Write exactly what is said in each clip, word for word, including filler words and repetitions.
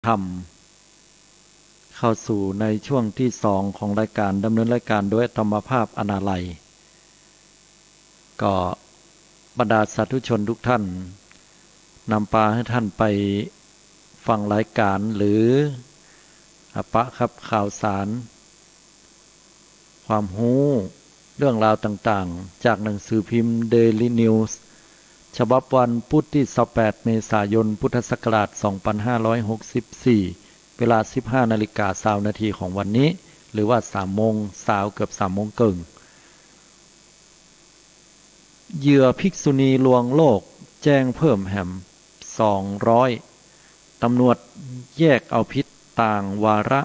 ธรรม เข้าสู่ในช่วงที่สองของรายการ ดำเนินรายการโดยอาตมาภาพ อนาลัย ก็บรรดาสาธุชนทุกท่าน นำปาหื้อท่านไปฟังรายการหรือ อ่ะ ปะครับ ข่าวสาร ความฮู้ เรื่องราวต่างๆ จากหนังสือพิมพ์ Daily News ฉบับวันพุธที่สิบแปด เมษายน พุทธศักราช สองพันห้าร้อยหกสิบสี่ เวลา สิบห้านาฬิกาซาวนาทีของวันนี้ หรือว่า สามโมงเช้า เกือบ สามโมงเกิ่ง เหยื่อภิกษุณีลวงโลกแจ้งเพิ่มแหม สองร้อย ตำรวจแยกเอาผิดต่างวาระ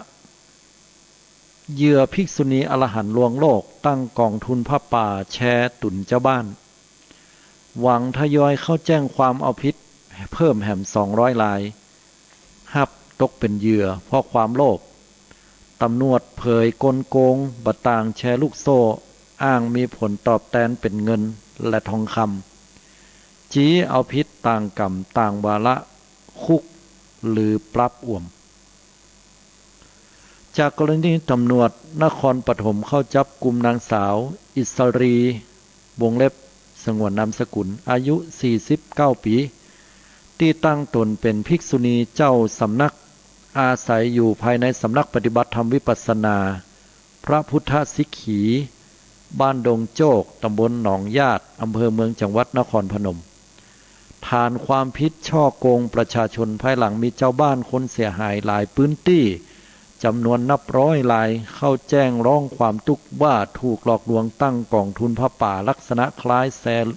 เหยื่อภิกษุณีอรหันต์ลวงโลกตั้งกองทุนผ้าป่าแชร์ตุ๋นจาวบ้าน หวังทยอยเข้าแจ้งความเอาผิดเพิ่มแหม สองร้อยราย ฮับตกเป๋นเหยื่อเพราะความโลภ ตำรวจเผยกลโกงบ่าต่างแชร์ลูกโซ่ อ้างมีผลตอบแตนเป๋นเงินและทองคำ จี๊เอาผิดต่างกรรมต่างวาระ คุกหรือปรับอ่วม จากกรณีตำรวจนครปฐมเข้าจับกุมนางสาว อิสรี วงเล็บ สงวนนามสกุล อายุ สี่สิบเก้าปี๋ ตี้ตั้งต๋นเป๋นภิกษุณีเจ้าสำนัก อาศัยอยู่ภายในสำนักปฏิบัติธรรมวิปัสสนา พระพุทธสิกขี บ้านดงโจก ตำบลหนองญาติ อำเภอเมือง จังหวัดนครพนม ฐานความผิดฉ้อโกงประชาชน ภายหลังมีจาวบ้านคนเสียหายหลายพื้นตี้ จ๋ำนวนนับร้อยราย เข้าแจ้งร้องความตุ๊กข์ว่าถูกหลอกลวงตั้งกองทุนผ้าป่าลักษณะคล้ายแชร์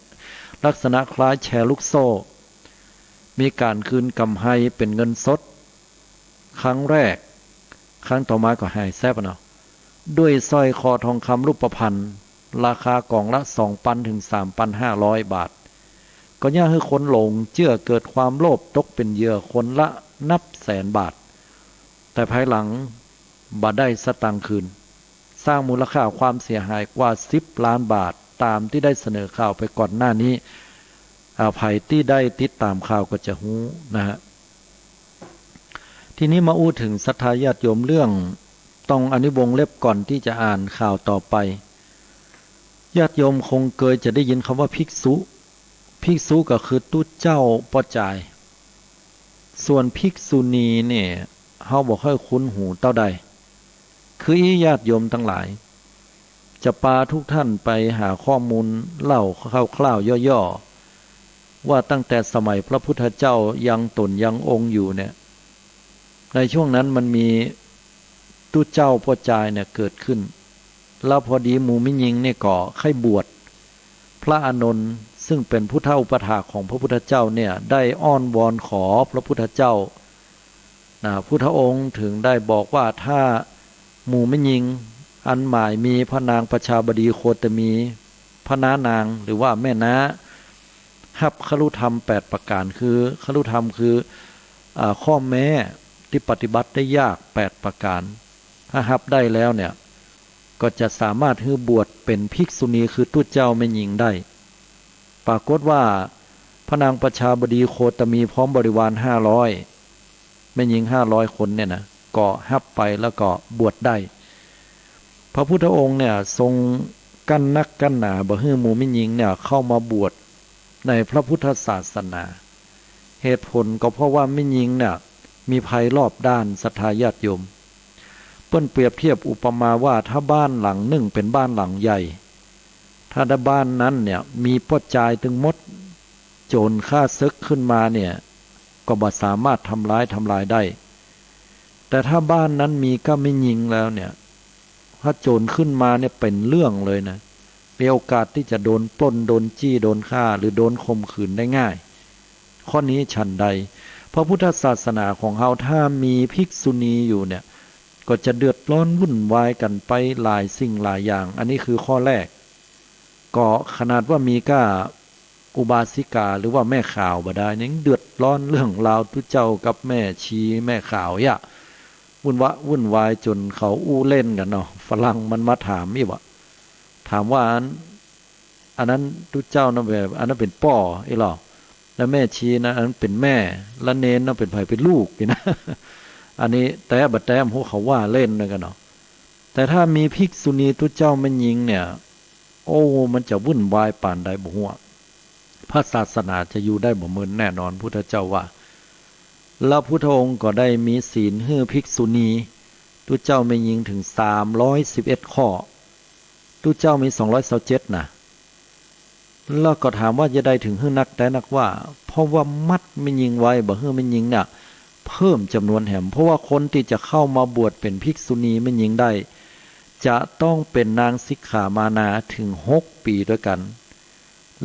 ลักษณะคล้ายแชร์ลูกโซ่ มีก๋านคืนกำไรเป๋นเงินสด ครั้งแรก ครั้งต่อมาก็หายแซบอะเนาะ ด้วยสร้อยคอทองคำรูปพรรณ ราคากองละ สองปัน ถึง สามปันห้าร้อยบาท ก็เยียะหื้อคนหลงเจื้อเกิดความโลภตกเป๋นเหยื่อคนละนับแสนบาท แต่ภายหลังบ่ได้สตางค์คืน สร้างมูลค่าความเสียหายกว่าสิบล้านบาท ต๋ามตี้ได้เสนอข่าวไปก่อนหน้านี้ อ่า ใผตี้ได้ติดต๋ามข่าวก็จะฮู้นะฮะ ทีนี้มาอู้เถิงศรัทธาญาติโยมเรื่อง ต้อง อันนี้วงเล็บก่อนตี้จะอ่านข่าวต่อไป ญาติโยมคงเกยจะได้ยินกำว่าภิกษุ ภิกษุก็คือตุ๊เจ้าป้อจาย ส่วนภิกษุณีเนี่ย เฮาบ่ค่อยคุ้นหูเต้าใด คืออี้ญาติโยมตังหลาย จะปาทุกท่านไปหาข้อมูลเล่าคร่าวๆ ย่อๆ ว่าตั้งแต่สมัยพระพุทธเจ้ายังต๋นยังองค์อยู่เนี่ย ในช่วงนั้นมันมีตุ๊เจ้าป้อจายเนี่ยเกิดขึ้น แล้วพอดีหมู่แม่ญิงเนี่ยก็ใค่บวช พระอานนท์ซึ่งเป๋นพุทธอุปัฏฐากของพระพุทธเจ้าเนี่ยได้อ้อนวอนขอพระพุทธเจ้า นะ พุทธองค์เถิงได้บอกว่าถ้าหมู่แม่ญิง อันหมายมีพระนางประชาบดีโคตมี พระน้านางหรือว่าแม่น้า ฮับคฤธรรมแปดประก๋าน คือคฤธรรมคือ อ่า ข้อแม้ตี้ปฏิบัติได้ยากแปดประก๋าน ถ้าฮับได้แล้วเนี่ย ก็จะสามารถหื้อบวชเป๋นภิกษุณี คือตุ๊เจ้าแม่ญิงได้ ปรากฏว่าพระนางประชาบดีโคตมีพร้อมบริวารห้าร้อย แม่ญิงห้าร้อยคนเนี่ยนะ ก็ฮับไปแล้วก็บวชได้ พระพุทธองค์เนี่ยทรงกั้นนักกั้นหนาบ่หื้อหมู่แม่ญิงเนี่ยเข้ามาบวชในพระพุทธศาสนา เหตุผลก็เพราะว่าแม่ญิงเนี่ยมีภัยรอบด้าน ศรัทธาญาติโยม เปิ้นเปรียบเทียบอุปมาว่าถ้าบ้านหลังนึ่งเป๋นบ้านหลังใหญ่ ถ้าในบ้านนั้นเนี่ยมีป้อจายตึงหมด โจ๋รข้าเซิกขึ้นมาเนี่ย ก็บ่สามารถทำร้ายทำลายได้ แต่ถ้าบ้านนั้นมีก้าแม่ญิงแล้วเนี่ย ถ้าโจ๋รขึ้นมาเนี่ยเป๋นเรื่องเลยนะ มีโอกาสตี้จะโดนปล้น โดนจี้ โดนฆ่า หรือโดนข่มขืนได้ง่าย ข้อนี้ฉันใด พระพุทธศาสนาของเฮาถ้ามีภิกษุณีอยู่เนี่ย ก็จะเดือดร้อนวุ่นวายกั๋นไปหลายสิ่งหลายอย่าง อันนี้คือข้อแรก ก็ขนาดว่ามีก้าอุบาสิกาหรือว่าแม่ขาวบ่ได้ ยังเดือดร้อนเรื่องราวตุ๊เจ้ากับแม่ชีแม่ขาวเยียะ วุ่นวะวุ่นวายจ๋นเขาอู้เล่นกั๋นเนาะ ฝรั่งมันมาถามอี้วะ ถามว่าอัน อันนั้นตุ๊เจ้านั้นแบบ อันนั้นเป๋นป้ออี้หรอ แล้วแม่ชีนะ อันนั้นเป๋นแม่ แล้วเณรนั้นเป๋นใผ เป๋นลูกอี้นะ อันนี้แต๊บ่แต๊บ่ฮู้ เขาว่าเล่นนะกั๋นเนาะ แต่ถ้ามีภิกษุณีตุ๊เจ้าแม่ญิงเนี่ย โอ้ มันจะวุ่นวายป่านใดบ่ฮู้ พระศาสนาจะอยู่ได้บ่เมินแน่นอน พุทธเจ้าว่า แล้วพุทธองค์ก็ได้มีศีลหื้อภิกษุณีตุ๊เจ้าแม่ญิงถึงสามร้อยสิบเอ็ดข้อ ตุ๊เจ้ามีสองร้อยซาวเจ็ดนะ แล้วก็ถามว่าจะได้เถิงหื้อนักแต๊นักว่า เพราะว่ามัดแม่ญิงไว้ บ่หื้อแม่ญิงเนี่ยเพิ่มจ๋ำนวนแหม เพราะว่าคนตี้จะเข้ามาบวชเป๋นภิกษุณีแม่ญิงได้ จะต้องเป๋นนางสิกขามานาเถิงหกปี๋ตวยกั๋น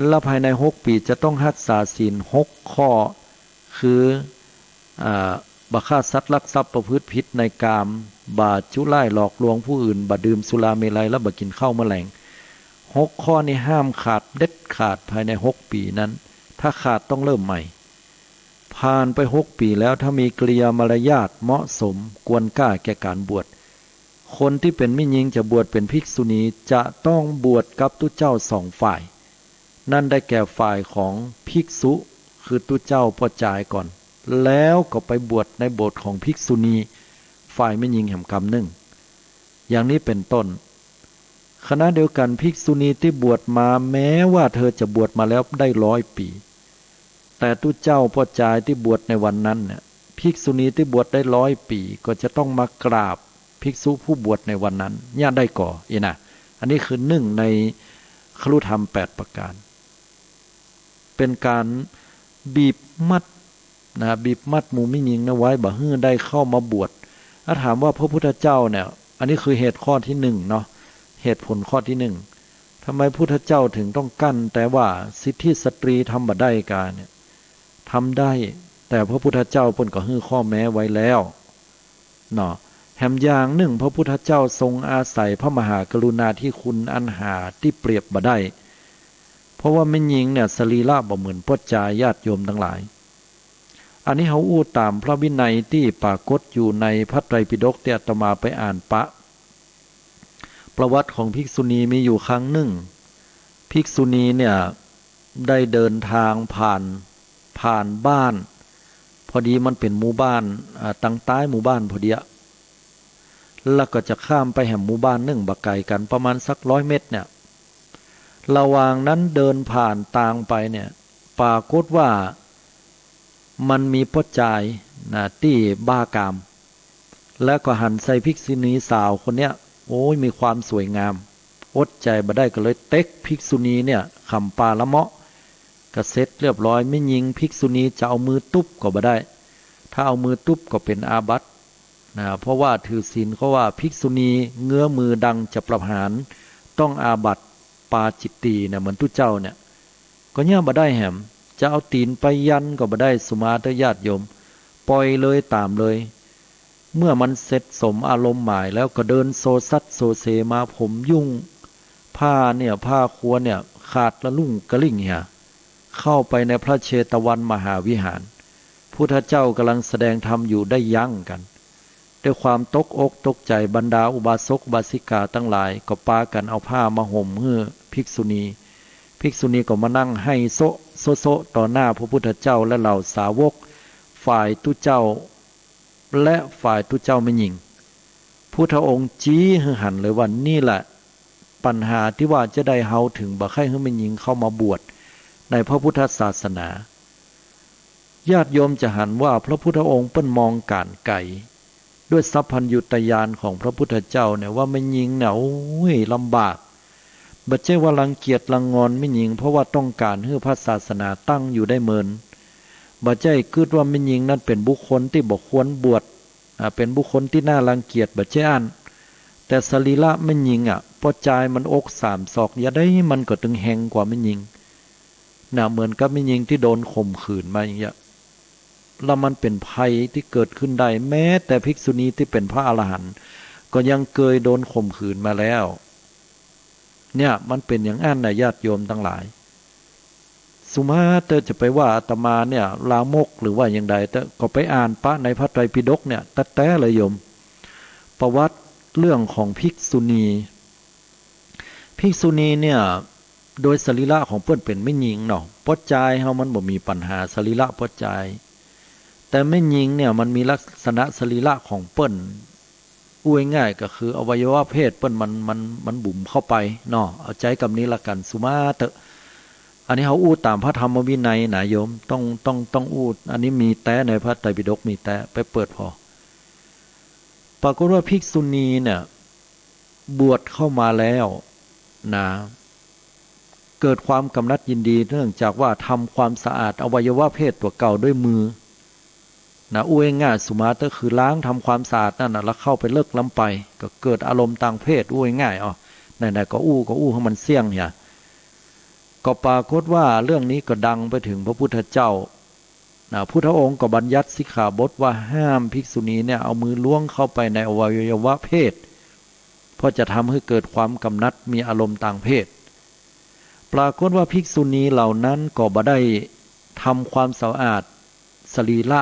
และภายในหกปี๋จะต้องฮักษาศีลหกข้อ คือ อ่า บ่ฆ่าสัตว์ ลักทรัพย์ ประพฤติผิดในกาม บ่จุร้ายหลอกลวงผู้อื่น บ่ดื่มสุราเมรัย และบ่กิ๋นข้าวเมื่อแลง หกข้อนี้ห้ามขาดเด็ดขาดภายในหกปี๋นั้น ถ้าขาดต้องเริ่มใหม่ ผ่านไปหกปี๋แล้ว ถ้ามีกิริยามารยาทเหมาะสม ควรกล้าแก่ก๋านบวช คนตี้เป๋นแม่ญิงจะบวชเป๋นภิกษุณีจะต้องบวชกับตุ๊เจ้าสองฝ่าย นั่นได้แก่ฝ่ายของภิกษุ คือตุ๊เจ้าป้อจายก่อน แล้วก็ไปบวชในโบสถ์ของภิกษุณี ฝ่ายแม่ญิงแหมกำนึ่ง อย่างนี้เป๋นต้น ขณะเดียวกั๋นภิกษุณีตี้บวชมา แม้ว่าเธอจะบวชมาแล้วได้ร้อยปี๋ แต่ตุ๊เจ้าป้อจายตี้บวชในวันนั้นเนี่ย ภิกษุณีตี้บวชได้ร้อยปี๋ ก็จะต้องมากราบภิกษุผู้บวชในวันนั้น เยียะได้ก่อ เอ๊ะนะ อันนี้คือนึ่งในครุธรรมแปดประก๋าน เป๋นก๋านบีบมัดนะ บีบมัดหมู่แม่ญิงนะไว้ บ่หื้อได้เข้ามาบวช ถ้าถามว่าพระพุทธเจ้าเนี่ย อันนี้คือเหตุข้อตี้นึ่งเนาะ เหตุผลข้อตี้นึ่ง ทำไมพุทธเจ้าเถิงต้องกั้น แต่ว่าสิทธิสตรีทำบ่ได้กาเนี่ย ทำได้ แต่พระพุทธเจ้าเปิ้นก็หื้อข้อแม้ไว้แล้วเนาะ แหมอย่างนึ่ง พระพุทธเจ้าทรงอาศัยพระมหากรุณาธิคุณอันหาตี้เปรียบบ่ได้ เพราะว่าแม่ญิงเนี่ยสรีระบ่เหมือนป้อจาย ญาติโยมตังหลาย อันนี้เฮาอู้ต๋ามพระวินัยตี้ปรากฏอยู่ในพระไตรปิฎกตี้อาตมาไปอ่านปะ ประวัติของภิกษุณีมีอยู่ครั้งนึ่ง ภิกษุณีเนี่ยได้เดินทางผ่าน ผ่านบ้าน พอดีมันเป๋นหมู่บ้าน อ่า ตังใต้หมู่บ้านพอดีอะ แล้วก็จะข้ามไปแหมหมู่บ้านนึ่งบ่ไก๋กั๋น ประมาณสักร้อยเมตรเนี่ย ระหว่างนั้นเดินผ่านตางไปเนี่ย ปรากฏว่ามันมีป้อจายนะตี้บ้ากาม แล้วก็หันใส่ภิกษุณีสาวคนเนี้ย โอ้ย มีความสวยงาม อดใจ๋บ่ได้ ก็เลยเต็กภิกษุณีเนี่ย ขำปาละเมาะ ก็เสร็จเรียบร้อย แม่ญิงภิกษุณีจะเอามือตุ๊บก็บ่ได้ ถ้าเอามือตุ๊บก็เป๋นอาบัตินะ เพราะว่าถือศีลเขาว่าภิกษุณีเงื้อมือดังจะประหาร ต้องอาบัติปาจิตตีย์นะ เหมือนตุ๊เจ้าเนี่ย ก็เยียะบ่ได้แหม จะเอาตี๋นไปยันก็บ่ได้ สุมาเต๊อะญาติโยม ป่อยเลยต๋ามเลย เมื่อมันเสร็จสมอารมณ์หมายแล้วก็เดินโซซัดโซเซมา ผมยุ่ง ผ้าเนี่ย ผ้าควรเนี่ย ขาดละลุ่งกะลิ่งเหีย เข้าไปในพระเชตวันมหาวิหาร พุทธเจ้ากำลังแสดงธรรมอยู่ได้ยั้งกั๋น ด้วยความตกอกตกใจ๋ บรรดาอุบาสกอุบาสิกาตังหลายก็ปากั๋นเอาผ้ามาห่มหื้อภิกษุณี ภิกษุณีก็มานั่งไห้โซะโซะโซะต่อหน้าพระพุทธเจ้าและเหล่าสาวก ฝ่ายตุ๊เจ้า และฝ่ายตุ๊เจ้าแม่ญิง พุทธองค์จี๊หื้อหันเลยว่า นี่แหละปัญหาตี้ว่าจะใดเฮาเถิงบ่ใค่หื้อแม่ญิงเข้ามาบวชในพระพุทธศาสนา ญาติโยมจะหันว่าพระพุทธองค์เปิ้นมองก๋านไก๋ ด้วยสัพพัญญุตญาณของพระพุทธเจ้าเนี่ย ว่าแม่ญิงเนี่ย โอ้ย ลำบาก บ่ใจ้ว่ารังเกียจรังงอนแม่ญิง เพราะว่าต้องก๋านหื้อพระศาสนาตั้งอยู่ได้เมิน บ่ใจ้กึ๊ดว่าแม่ญิงนั้นเป๋นบุคคลตี้บ่ควรบวช อ่า เป๋นบุคคลตี้น่ารังเกียจ บ่ใจ้อั้น แต่สรีระแม่ญิงอะ ป้อจายมันอกสามศอก ยะใดมันก็ตึงแฮงกว่าแม่ญิงนะ เหมือนกับแม่ญิงตี้โดนข่มขืนมาอย่างเงี้ย แล้วมันเป๋นภัยตี้เกิดขึ้นได้ แม้แต่ภิกษุณีตี้เป๋นพระอรหันต์ ก็ยังเกยโดนข่มขืนมาแล้ว เนี่ย มันเป๋นอย่างอั้นนะ ญาติโยมตังหลาย สุมาเต๊อะ จะไปว่าอาตมาเนี่ยลามกหรือว่าอย่างใดเต๊อะ ก็ไปอ่านปะในพระไตรปิฎกเนี่ย แต๊ๆ เลยโยม ประวัติเรื่องของภิกษุณี ภิกษุณีเนี่ย โดยสรีระของเปิ้นเป๋นแม่ญิงเนาะ ป้อจายเฮามันบ่มีปัญหาสรีระป้อจาย แต่แม่ญิงเนี่ยมันมีลักษณะสรีระของเปิ้น อู้ง่ายๆ ก็คืออวัยวะเพศเปิ้นมัน มัน มันบุ๋มเข้าไปเนาะ เอาใจ๊กำนี้ละกั๋น สุมาเต๊อะ อันนี้เฮาอู้ต๋ามพระธรรมวินัยนะโยม ต้อง ต้อง ต้องอู้ อันนี้มีแต๊ในพระไตรปิฎกมีแต๊ ไปเปิดผ่อ ปรากฏว่าภิกษุณีเนี่ย บวชเข้ามาแล้วนะ เกิดความกำนัดยินดี เนื่องจากว่าทำความสะอาดอวัยวะเพศตั๋วเก่าด้วยมือนะ อู้ง่ายๆ สุมาเต๊อะ คือล้างทำความสะอาดนั่นน่ะ แล้วเข้าไปเลิกล้ำไป ก็เกิดอารมณ์ตางเพศ อู้ง่ายๆ อ้อ ไหนๆ ก็อู้ ก็อู้หื้อมันเสี้ยงเหีย ก็ปรากฏว่าเรื่องนี้ก็ดังไปถึงพระพุทธเจ้า นะ พุทธองค์ก็บัญญัติสิกขาบทว่าห้ามภิกษุณีเนี่ยเอามือล้วงเข้าไปในอวัยวะเพศ เพราะจะทำให้เกิดความกำนัดมีอารมณ์ตางเพศ ปรากฏว่าภิกษุณีเหล่านั้นก็บ่ได้ทำความสะอาดสรีระ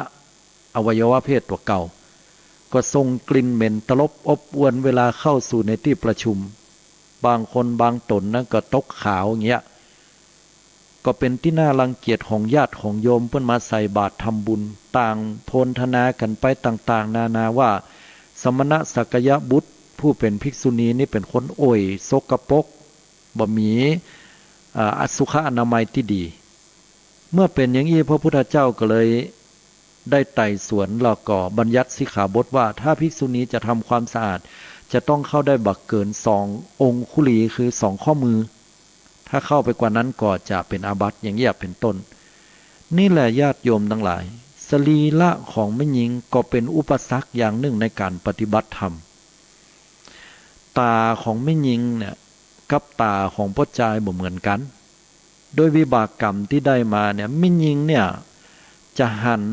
อวัยวะเพศตั๋วเก่า ก็ส่งกลิ่นเหม็นตลบอบอวลเวลาเข้าสู่ในตี้ประชุม บางคนบางต๋นนั้นก็ตกขาวอย่างเงี้ย ก็เป๋นตี้น่ารังเกียจของญาติของโยมเปิ้นมาใส่บาตรทำบุญ ต่างโพลธนากั๋นไปต่างๆ นานาว่า สมณะสักยะบุตรผู้เป๋นภิกษุณีนี่เป๋นคนอ่วย สกปรก บ่มี อ่า อสุขอนามัยตี้ดี เมื่อเป๋นอย่างอี้พระพุทธเจ้าก็เลย ได้ไต่สวนแล้วก็บัญญัติสิกขาบทว่า ถ้าภิกษุณีจะทำความสะอาด จะต้องเข้าได้บ่เกินสององคุลี คือสองข้อมือ ถ้าเข้าไปกว่านั้นก็จะเป๋นอาบัติ อย่างเงี้ยเป๋นต้น นี่แหละญาติโยมตังหลาย สรีระของแม่ญิงก็เป๋นอุปสรรคอย่างนึ่งในก๋านปฏิบัติธรรม ต๋าของแม่ญิงเนี่ย กับต๋าของป้อจายบ่เหมือนกั๋น โดยวิบากกรรมตี้ได้มาเนี่ย แม่ญิงเนี่ยจะหัน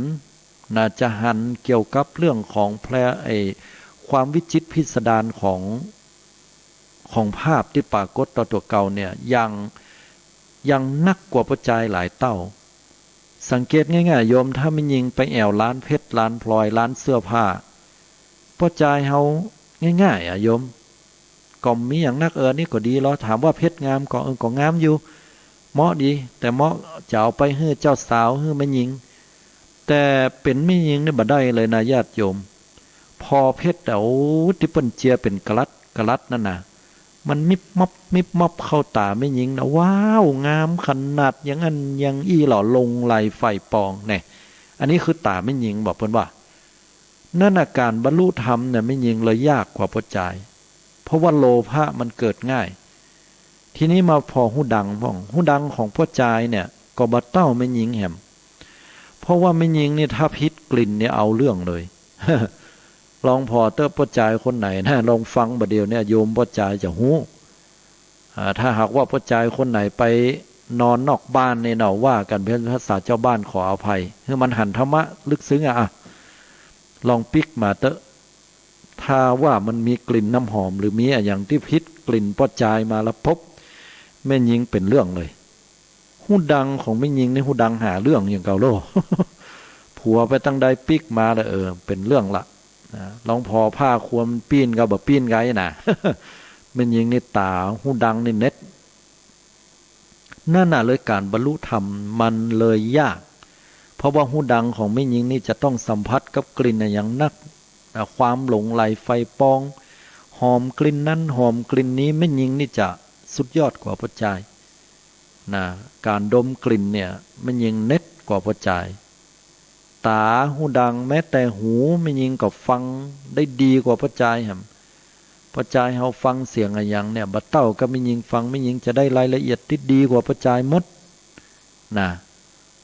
นะ จะหันเกี่ยวกับเรื่องของแพร่ ไอ้ความวิจิตรพิสดารของ ของภาพตี้ปรากฏต่อตั๋วเก่าเนี่ย ยัง ยังนักกว่าป้อจายหลายเต้า สังเกตง่ายๆ โยม ถ้าแม่ญิงไปแอ่วร้านเพชร ร้านพลอย ร้านเสื้อผ้า ป้อจายเฮาง่ายๆ อะโยม ก็บ่มีหยังนัก เออ นี่ก็ดีลอ ถามว่าเพชรงามก่อ เออ ก็งามอยู่ เหมาะดี แต่เหมาะจะเอาไปหื้อเจ้าสาว หื้อแม่ญิง แต่เป๋นแม่ญิงนี่บ่ได้เลยนะญาติโยม ผ่อเพชรอะ โอ้ ตี้เปิ้นเจียเป๋นกะลัดกะลัดนั่นน่ะ มันมิบมับมิบมับเข้าต๋าแม่ญิงนะ ว้าว งามขนาดอย่างอั้นอย่างอี้หล่อ หลงใหลใฝ่ปองแน่ อันนี้คือต๋าแม่ญิง บอกเปิ้นว่า นั่นน่ะ ก๋านบรรลุธรรมเนี่ยแม่ญิงเลยยากกว่าป้อจาย เพราะว่าโลภะมันเกิดง่าย ทีนี้มาผ่อฮูดังพ่อง ฮูดังของป้อจายเนี่ยก็บ่เต้าแม่ญิงแหม เพราะว่าแม่ญิงนี่ถ้าผิดกลิ่นเนี่ยเอาเรื่องเลย ลองผ่อเต๊อะ ป้อจายคนไหนนะ ลองฟังบ่าเดี่ยวเนี่ย โยมป้อจายจะฮู้ อ่า ถ้าหากว่าป้อจายคนไหนไปนอนนอกบ้านเนี่ยเนาะ ว่ากั๋นเป๋นภาษาจาวบ้าน ขออภัย หื้อมันหันธรรมะลึกซึ้งอะ อะ ลองปิ๊กมาเต๊อะ ถ้าว่ามันมีกลิ่นน้ำหอม หรือมีอะหยังตี้ผิดกลิ่นป้อจายมาแล้วปุ๊บ แม่ญิงเป๋นเรื่องเลย ฮูดังของแม่ญิงนี่ฮูดังหาเรื่องอย่างเก่าโล ผัวไปตังใดปิ๊กมาแล้ว เออ เป๋นเรื่องละ นะ ลองผ่อผ้าควมปิ้นก็บ่ปิ้นไกนะ แม่ญิงนี่ต๋าฮูดังนี่เน็ด นั่นน่ะเลยก๋านบรรลุธรรมมันเลยยาก เพราะว่าฮูดังของแม่ญิงนี่จะต้องสัมผัสกับกลิ่นอะหยังนัก นะ ความหลงใหลใฝ่ปอง หอมกลิ่นนั้นหอมกลิ่นนี้ แม่ญิงนี่จะสุดยอดกว่าป้อจาย นะ ก๋านดมกลิ่นเนี่ย แม่ญิงเน็ดกว่าป้อจาย ต๋าฮูดัง แม้แต่หูแม่ญิงก็ฟังได้ดีกว่าป้อจายแหม ป้อจายเฮาฟังเสียงอะหยังเนี่ย บ่เต้ากับแม่ญิงฟัง แม่ญิงจะได้รายละเอียดตี้ดีกว่าป้อจายหมด นะ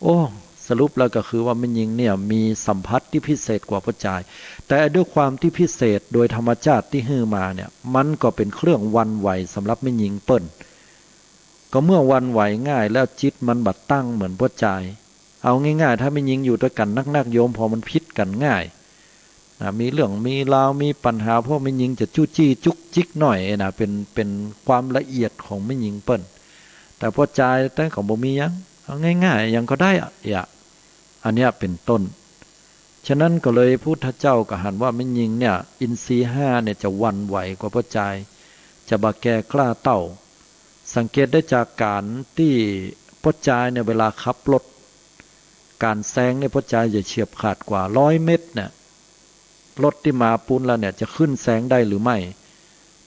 โอ้ สรุปแล้วก็คือว่าแม่ญิงเนี่ยมีสัมผัสตี้พิเศษกว่าป้อจาย แต่ด้วยความตี้พิเศษโดยธรรมชาติตี้หื้อมาเนี่ย มันก็เป๋นเครื่องหวั่นไหวสำหรับแม่ญิงเปิ้น ก็เมื่อหวั่นไหวง่ายแล้วจิตมันบ่ตั้งเหมือนป้อจาย เอาง่ายๆ ถ้าแม่ญิงอยู่ตวยกั๋นนักๆ โยม ผ่อมันผิดกั๋นง่าย นะ มีเรื่องมีราว มีปัญหา พวกแม่ญิงจะจู้จี้จุกจิกหน่อยนะ เป๋น เป๋นความละเอียดของแม่ญิงเปิ้น แต่ป้อจายแต่ก็บ่มีหยัง เอาง่ายๆ หยังก็ได้อะ อะ อันเนี้ยเป๋นต้น ฉะนั้นก็เลยพุทธเจ้าก็หันว่าแม่ญิงเนี่ย อินทรีย์ห้าเนี่ยจะหวั่นไหวกว่าป้อจาย จะบ่แก่กล้าเต้า สังเกตได้จากก๋านตี้ป้อจายเนี่ยเวลาขับรถ ก๋านแซงเนี่ยป้อจายจะเฉียบขาดกว่า ร้อยเมตรเนี่ย รถตี้มาปู๊นแล้วเนี่ยจะขึ้นแซงได้หรือไม่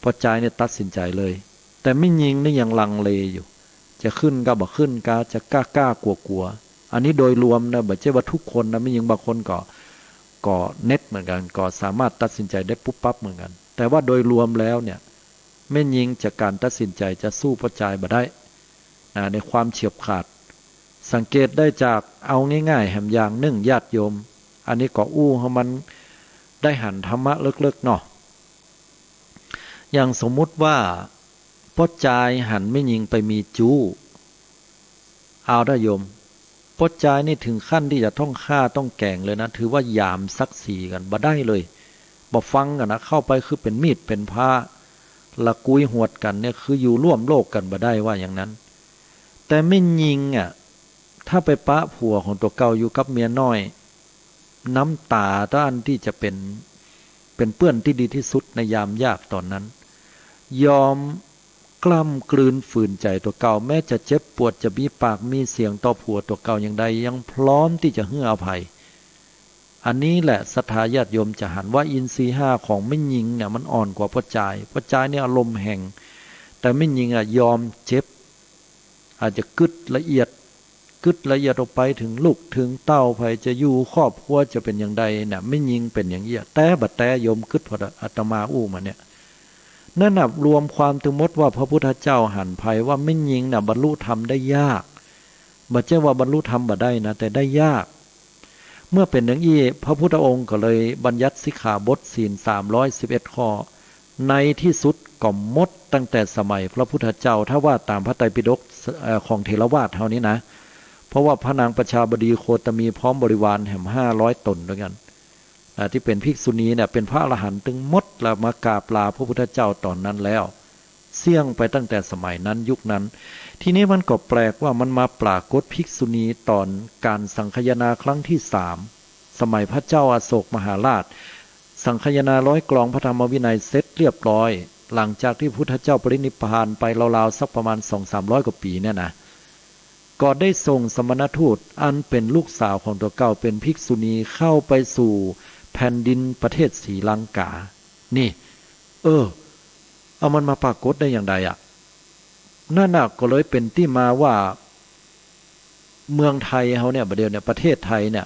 ป้อจายเนี่ยตัดสินใจ๋เลย แต่แม่ญิงนี่ยังลังเลอยู่ จะขึ้นกาบ่ขึ้นกา จะกล้าๆ กั๋วๆ อันนี้โดยรวมนะ บ่ใจ้ว่าทุกคนนะ แม่ญิงบางคนก็ ก็เน็ตเหมือนกั๋น ก็สามารถตัดสินใจ๋ได้ปุ๊บปั๊บเหมือนกั๋น แต่ว่าโดยรวมแล้วเนี่ย แม่ญิงจะ ก๋านตัดสินใจ๋จะสู้ป้อจายบ่ได้นะ ในความเฉียบขาด สังเกตได้จาก เอาง่ายๆ แหมอย่างนึ่งญาติโยม อันนี้ก็อู้หื้อมันได้หันธรรมะเลิกๆ เนาะ อย่างสมมุติว่า ป้อจายหันแม่ญิงไปมีจู๊ เอาเต๊อะโยม ป้อจายนี่เถิงขั้นตี้จะต้องฆ่าต้องแก๋งเลยนะ ถือว่าหยามศักดิ์ศรีกั๋น บ่ได้เลย บ่ฟังกั๋นนะ เข้าไปคือเป๋นมีดเป๋นพร้า ละกุยหวดกั๋นเนี่ย คืออยู่ร่วมโลกกั๋นบ่ได้ว่าอย่างนั้น แต่แม่ญิงอะ ถ้าไปปะผัวของตั๋วเก่าอยู่กับเมียน้อย น้ำต๋าเต้าอั้นตี้จะเป๋น เป๋นเปื้อนตี้ดีตี้สุดในยามยากต๋อนนั้น ยอมกล้ำกลืนฝืนใจ๋ตั๋วเก่า แม้จะเจ็บปวด จะมีปากมีเสียงต่อผัวตั๋วเก่าอย่างใด ยังพร้อมตี้จะหื้ออภัย อันนี้แหละศรัทธาญาติโยมจะหันว่าอินทรีย์ห้าของแม่ญิงเนี่ยมันอ่อนกว่าป้อจาย ป้อจายเนี่ยอารมณ์แฮง แต่แม่ญิงอะยอมเจ็บ อาจจะกึ๊ดละเอียด กึ๊ดละเอียดออกไปเถิงลูกเถิงเต้า ใผจะอยู่ครอบครัวจะเป๋นอย่างใดเนี่ย แม่ญิงเป๋นอย่างอี้ แต๊บ่แต๊โยม กึ๊ดพออาตมาอู้มาเนี่ย นั่นน่ะรวมความตึงหมดว่าพระพุทธเจ้าหันภัยว่าแม่ญิงน่ะบรรลุธรรมได้ยาก บ่ใจ้ว่าบรรลุธรรมบ่ได้นะ แต่ได้ยาก เมื่อเป๋นอย่างอี้ พระพุทธองค์ก็เลยบัญญัติสิกขาบทศีลสามร้อยสิบเอ็ดข้อ ในตี้สุดก็หมดตั้งแต่สมัยพระพุทธเจ้า ถ้าว่าต๋ามพระไตรปิฎก เอ่อ ของเถรวาทเฮานี้นะ เพราะว่าพระนางประชาบดีโคตมีพร้อมบริวารแหมห้าร้อยต๋นด้วยกั๋น อ่า ตี้เป๋นภิกษุณีเนี่ย เป๋นพระอรหันต์ตึงหมดแล้ว มากราบลาพระพุทธเจ้าต๋อนนั้นแล้ว เสี้ยงไปตั้งแต่สมัยนั้นยุคนั้น ทีนี้มันก็แปลกว่ามันมาปรากฏภิกษุณีต๋อนก๋านสังคายนาครั้งตี้สาม สมัยพระเจ้าอโศกมหาราช สังคายนาร้อยกลองพระธรรมวินัยเสร็จเรียบร้อย หลังจากตี้พุทธเจ้าปรินิพพานไปราวๆ สักประมาณสองสามร้อยกว่าปี๋เนี่ยนะ ก็ได้ส่งสมณทูตอันเป๋นลูกสาวของตั๋วเก่าเป๋นภิกษุณีเข้าไปสู่แผ่นดินประเทศศรีลังกา นี่ เออ เอามันมาปรากฏได้อย่างใดอะ นั่นน่ะก็เลยเป๋นตี้มาว่า เมืองไทยเฮาเนี่ย บ่าเดี่ยวเนี่ย ประเทศไทยเนี่ย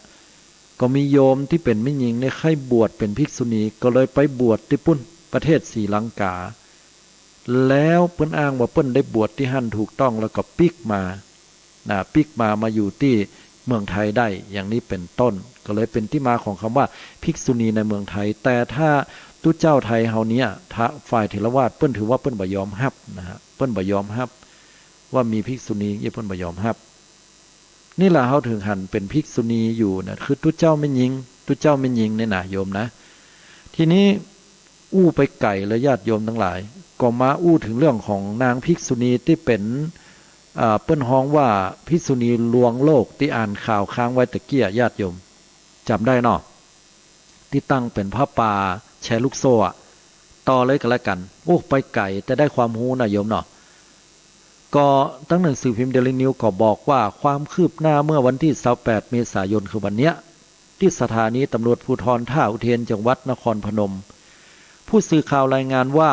ก็มีโยมตี้เป๋นแม่ญิงเนี่ยใค่บวชเป๋นภิกษุณี ก็เลยไปบวชตี้ปุ้น ประเทศศรีลังกา แล้วเปิ้นอ้างว่าเปิ้นได้บวชตี้หั้นถูกต้อง แล้วก็ปิ๊กมา นะ ปิ๊กมา มาอยู่ตี้เมืองไทยได้ อย่างนี้เป๋นต้น ก็เลยเป๋นตี้มาของกำว่าภิกษุณีในเมืองไทย แต่ถ้าตุ๊เจ้าไทยเฮาเนี่ย ถ้าฝ่ายเถรวาทเปิ้นถือว่าเปิ้นบ่ยอมฮับนะฮะ เปิ้นบ่ยอมฮับ ว่ามีภิกษุณีอี้ เปิ้นบ่ยอมฮับ นี่แหละเฮาเถิงหันเป๋นภิกษุณีอยู่นะ คือตุ๊เจ้าแม่ญิง ตุ๊เจ้าแม่ญิงเนี่ยนะโยมนะ ทีนี้อู้ไปไก๋เลยญาติโยมตังหลาย ก็มาอู้เถิงเรื่องของนางภิกษุณีตี้เป๋น อ่า เปิ้นฮ้องว่าภิกษุณีลวงโลกตี้อ่านข่าวค้างไว้ตะเกียะ ญาติโยมจ๋ำได้เนาะ ตี้ตั้งเป๋นผ้าป่าแชร์ลูกโซ่อะ ต่อเลยก็แล้วกั๋น โอ้ ไปไก๋ แต่ได้ความฮู้นะโยมเนาะ ก็ตังหนังสือพิมพ์เดลีนิวส์ก็บอกว่า ความคืบหน้าเมื่อวันตี้ซาวแปดเมษายน คือวันเนี้ย ตี้สถานีตำรวจภูธรท่าอุเทน จังหวัดนครพนม ผู้สื่อข่าวรายงานว่า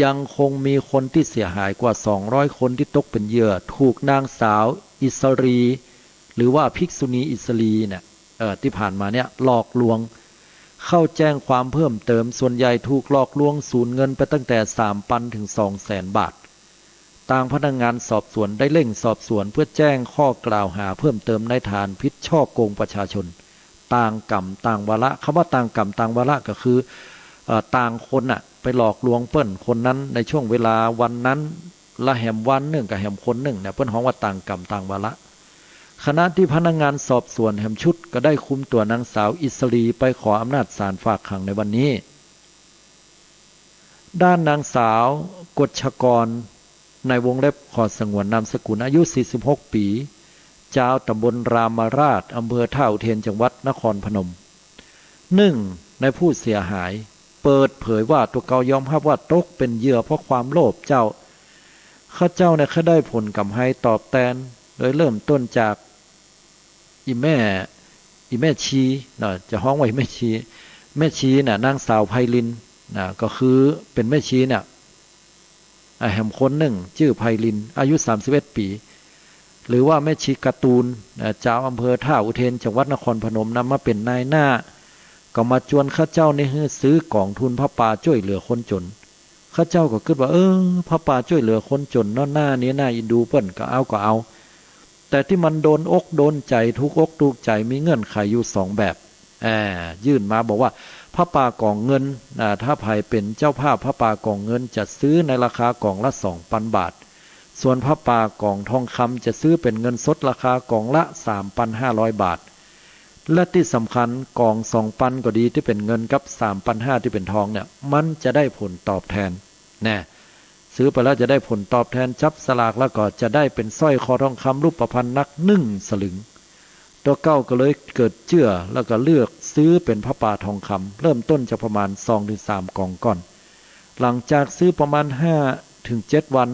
ยังคงมีคนตี้เสียหายกว่าสองร้อยคนตี้ตกเป๋นเหยื่อ ถูกนางสาวอิสรี หรือว่าภิกษุณีอิสรีเนี่ย เอ่อ ตี้ผ่านมาเนี่ยหลอกลวง เข้าแจ้งความเพิ่มเติม ส่วนใหญ่ถูกหลอกลวงสูญเงินไปตั้งแต่สามปันถึงสองแสนบาท ตางพนักงานสอบสวนได้เร่งสอบสวนเพื่อแจ้งข้อกล่าวหาเพิ่มเติมในฐานผิดฉ้อโกงประชาชน ต่างกรรมต่างวาระ กำว่าต่างกรรมต่างวาระก็คือ เอ่อ ต่างคนน่ะ ไปหลอกลวงเปิ้นคนนั้นในช่วงเวลาวันนั้น ละแหมวันนึ่งกับแหมคนนึ่งเนี่ย เปิ้นฮ้องว่าต่างกรรมต่างวาระ ขณะตี้พนักงานสอบสวนแหมชุดก็ได้คุมตัวนางสาวอิสรีไปขออำนาจศาลฝากขังในวันนี้ ด้านนางสาวกฎชกร ในวงเล็บขอสงวนนามสกุล อายุสี่สิบหกปี๋ จาวตำบลรามราช อำเภอท่าอุเทน จังหวัดนครพนม หนึ่งในผู้เสียหาย เปิดเผยว่าตั๋วเก่ายอมฮับว่าตกเป๋นเหยื่อเพราะความโลภเจ้า ข้าเจ้าเนี่ยเคยได้ผลกำไรตอบแตน โดยเริ่มต้นจาก อี่แม่ อี่แม่ชีเนาะ จะฮ้องว่าอี่แม่ชี แม่ชีน่ะ นางสาวไพรินทร์น่ะ ก็คือเป๋นแม่ชีเนี่ย อ่ะ แหมคนนึ่งจื้อไพรินทร์ อายุสามสิบเอ็ดปี๋ หรือว่าแม่ชีการ์ตูน อ่ะ จาวอำเภอท่าอุเทน จังหวัดนครพนม นำมาเป๋นนายหน้า ก็มาจวนข้าเจ้านี่หื้อซื้อกองทุนผ้าป่าจ้วยเหลือคนจ๋น ข้าเจ้าก็กึ๊ดว่า เออ ผ้าป่าจ้วยเหลือคนจ๋นเนาะ หน้านี้น่าเอ็นดู เปิ้นก็เอาก็เอา แต่ตี้มันโดนอกโดนใจ๋ ถูกอกถูกใจ๋ มีเงื่อนไขอยู่สองแบบ อ่า ยื่นมาบอกว่า ผ้าป่ากองเงิน อ่า ถ้าใผเป๋นเจ้าภาพผ้าป่ากองเงิน จะซื้อในราคากองละสองปันบาท ส่วนผ้าป่ากองทองคำจะซื้อเป๋นเงินสดราคากองละสามปันห้าร้อยบาท และตี้สำคัญกองสองปันก็ดีตี้เป๋นเงินกับสามปันห้าตี้เป๋นทองเนี่ย มันจะได้ผลตอบแทน แน่ ซื้อไปแล้วจะได้ผลตอบแทน จับสลากแล้วก็จะได้เป๋นสร้อยคอทองคำรูปพรรณหนักหนึ่งสลึง ตั๋วเก่าก็เลยเกิดเจื้อ แล้วก็เลือกซื้อเป๋นผ้าป่าทองคำ เริ่มต้นจากประมาณสองถึงสามกองก่อน หลังจากซื้อประมาณห้าถึงเจ็ดวัน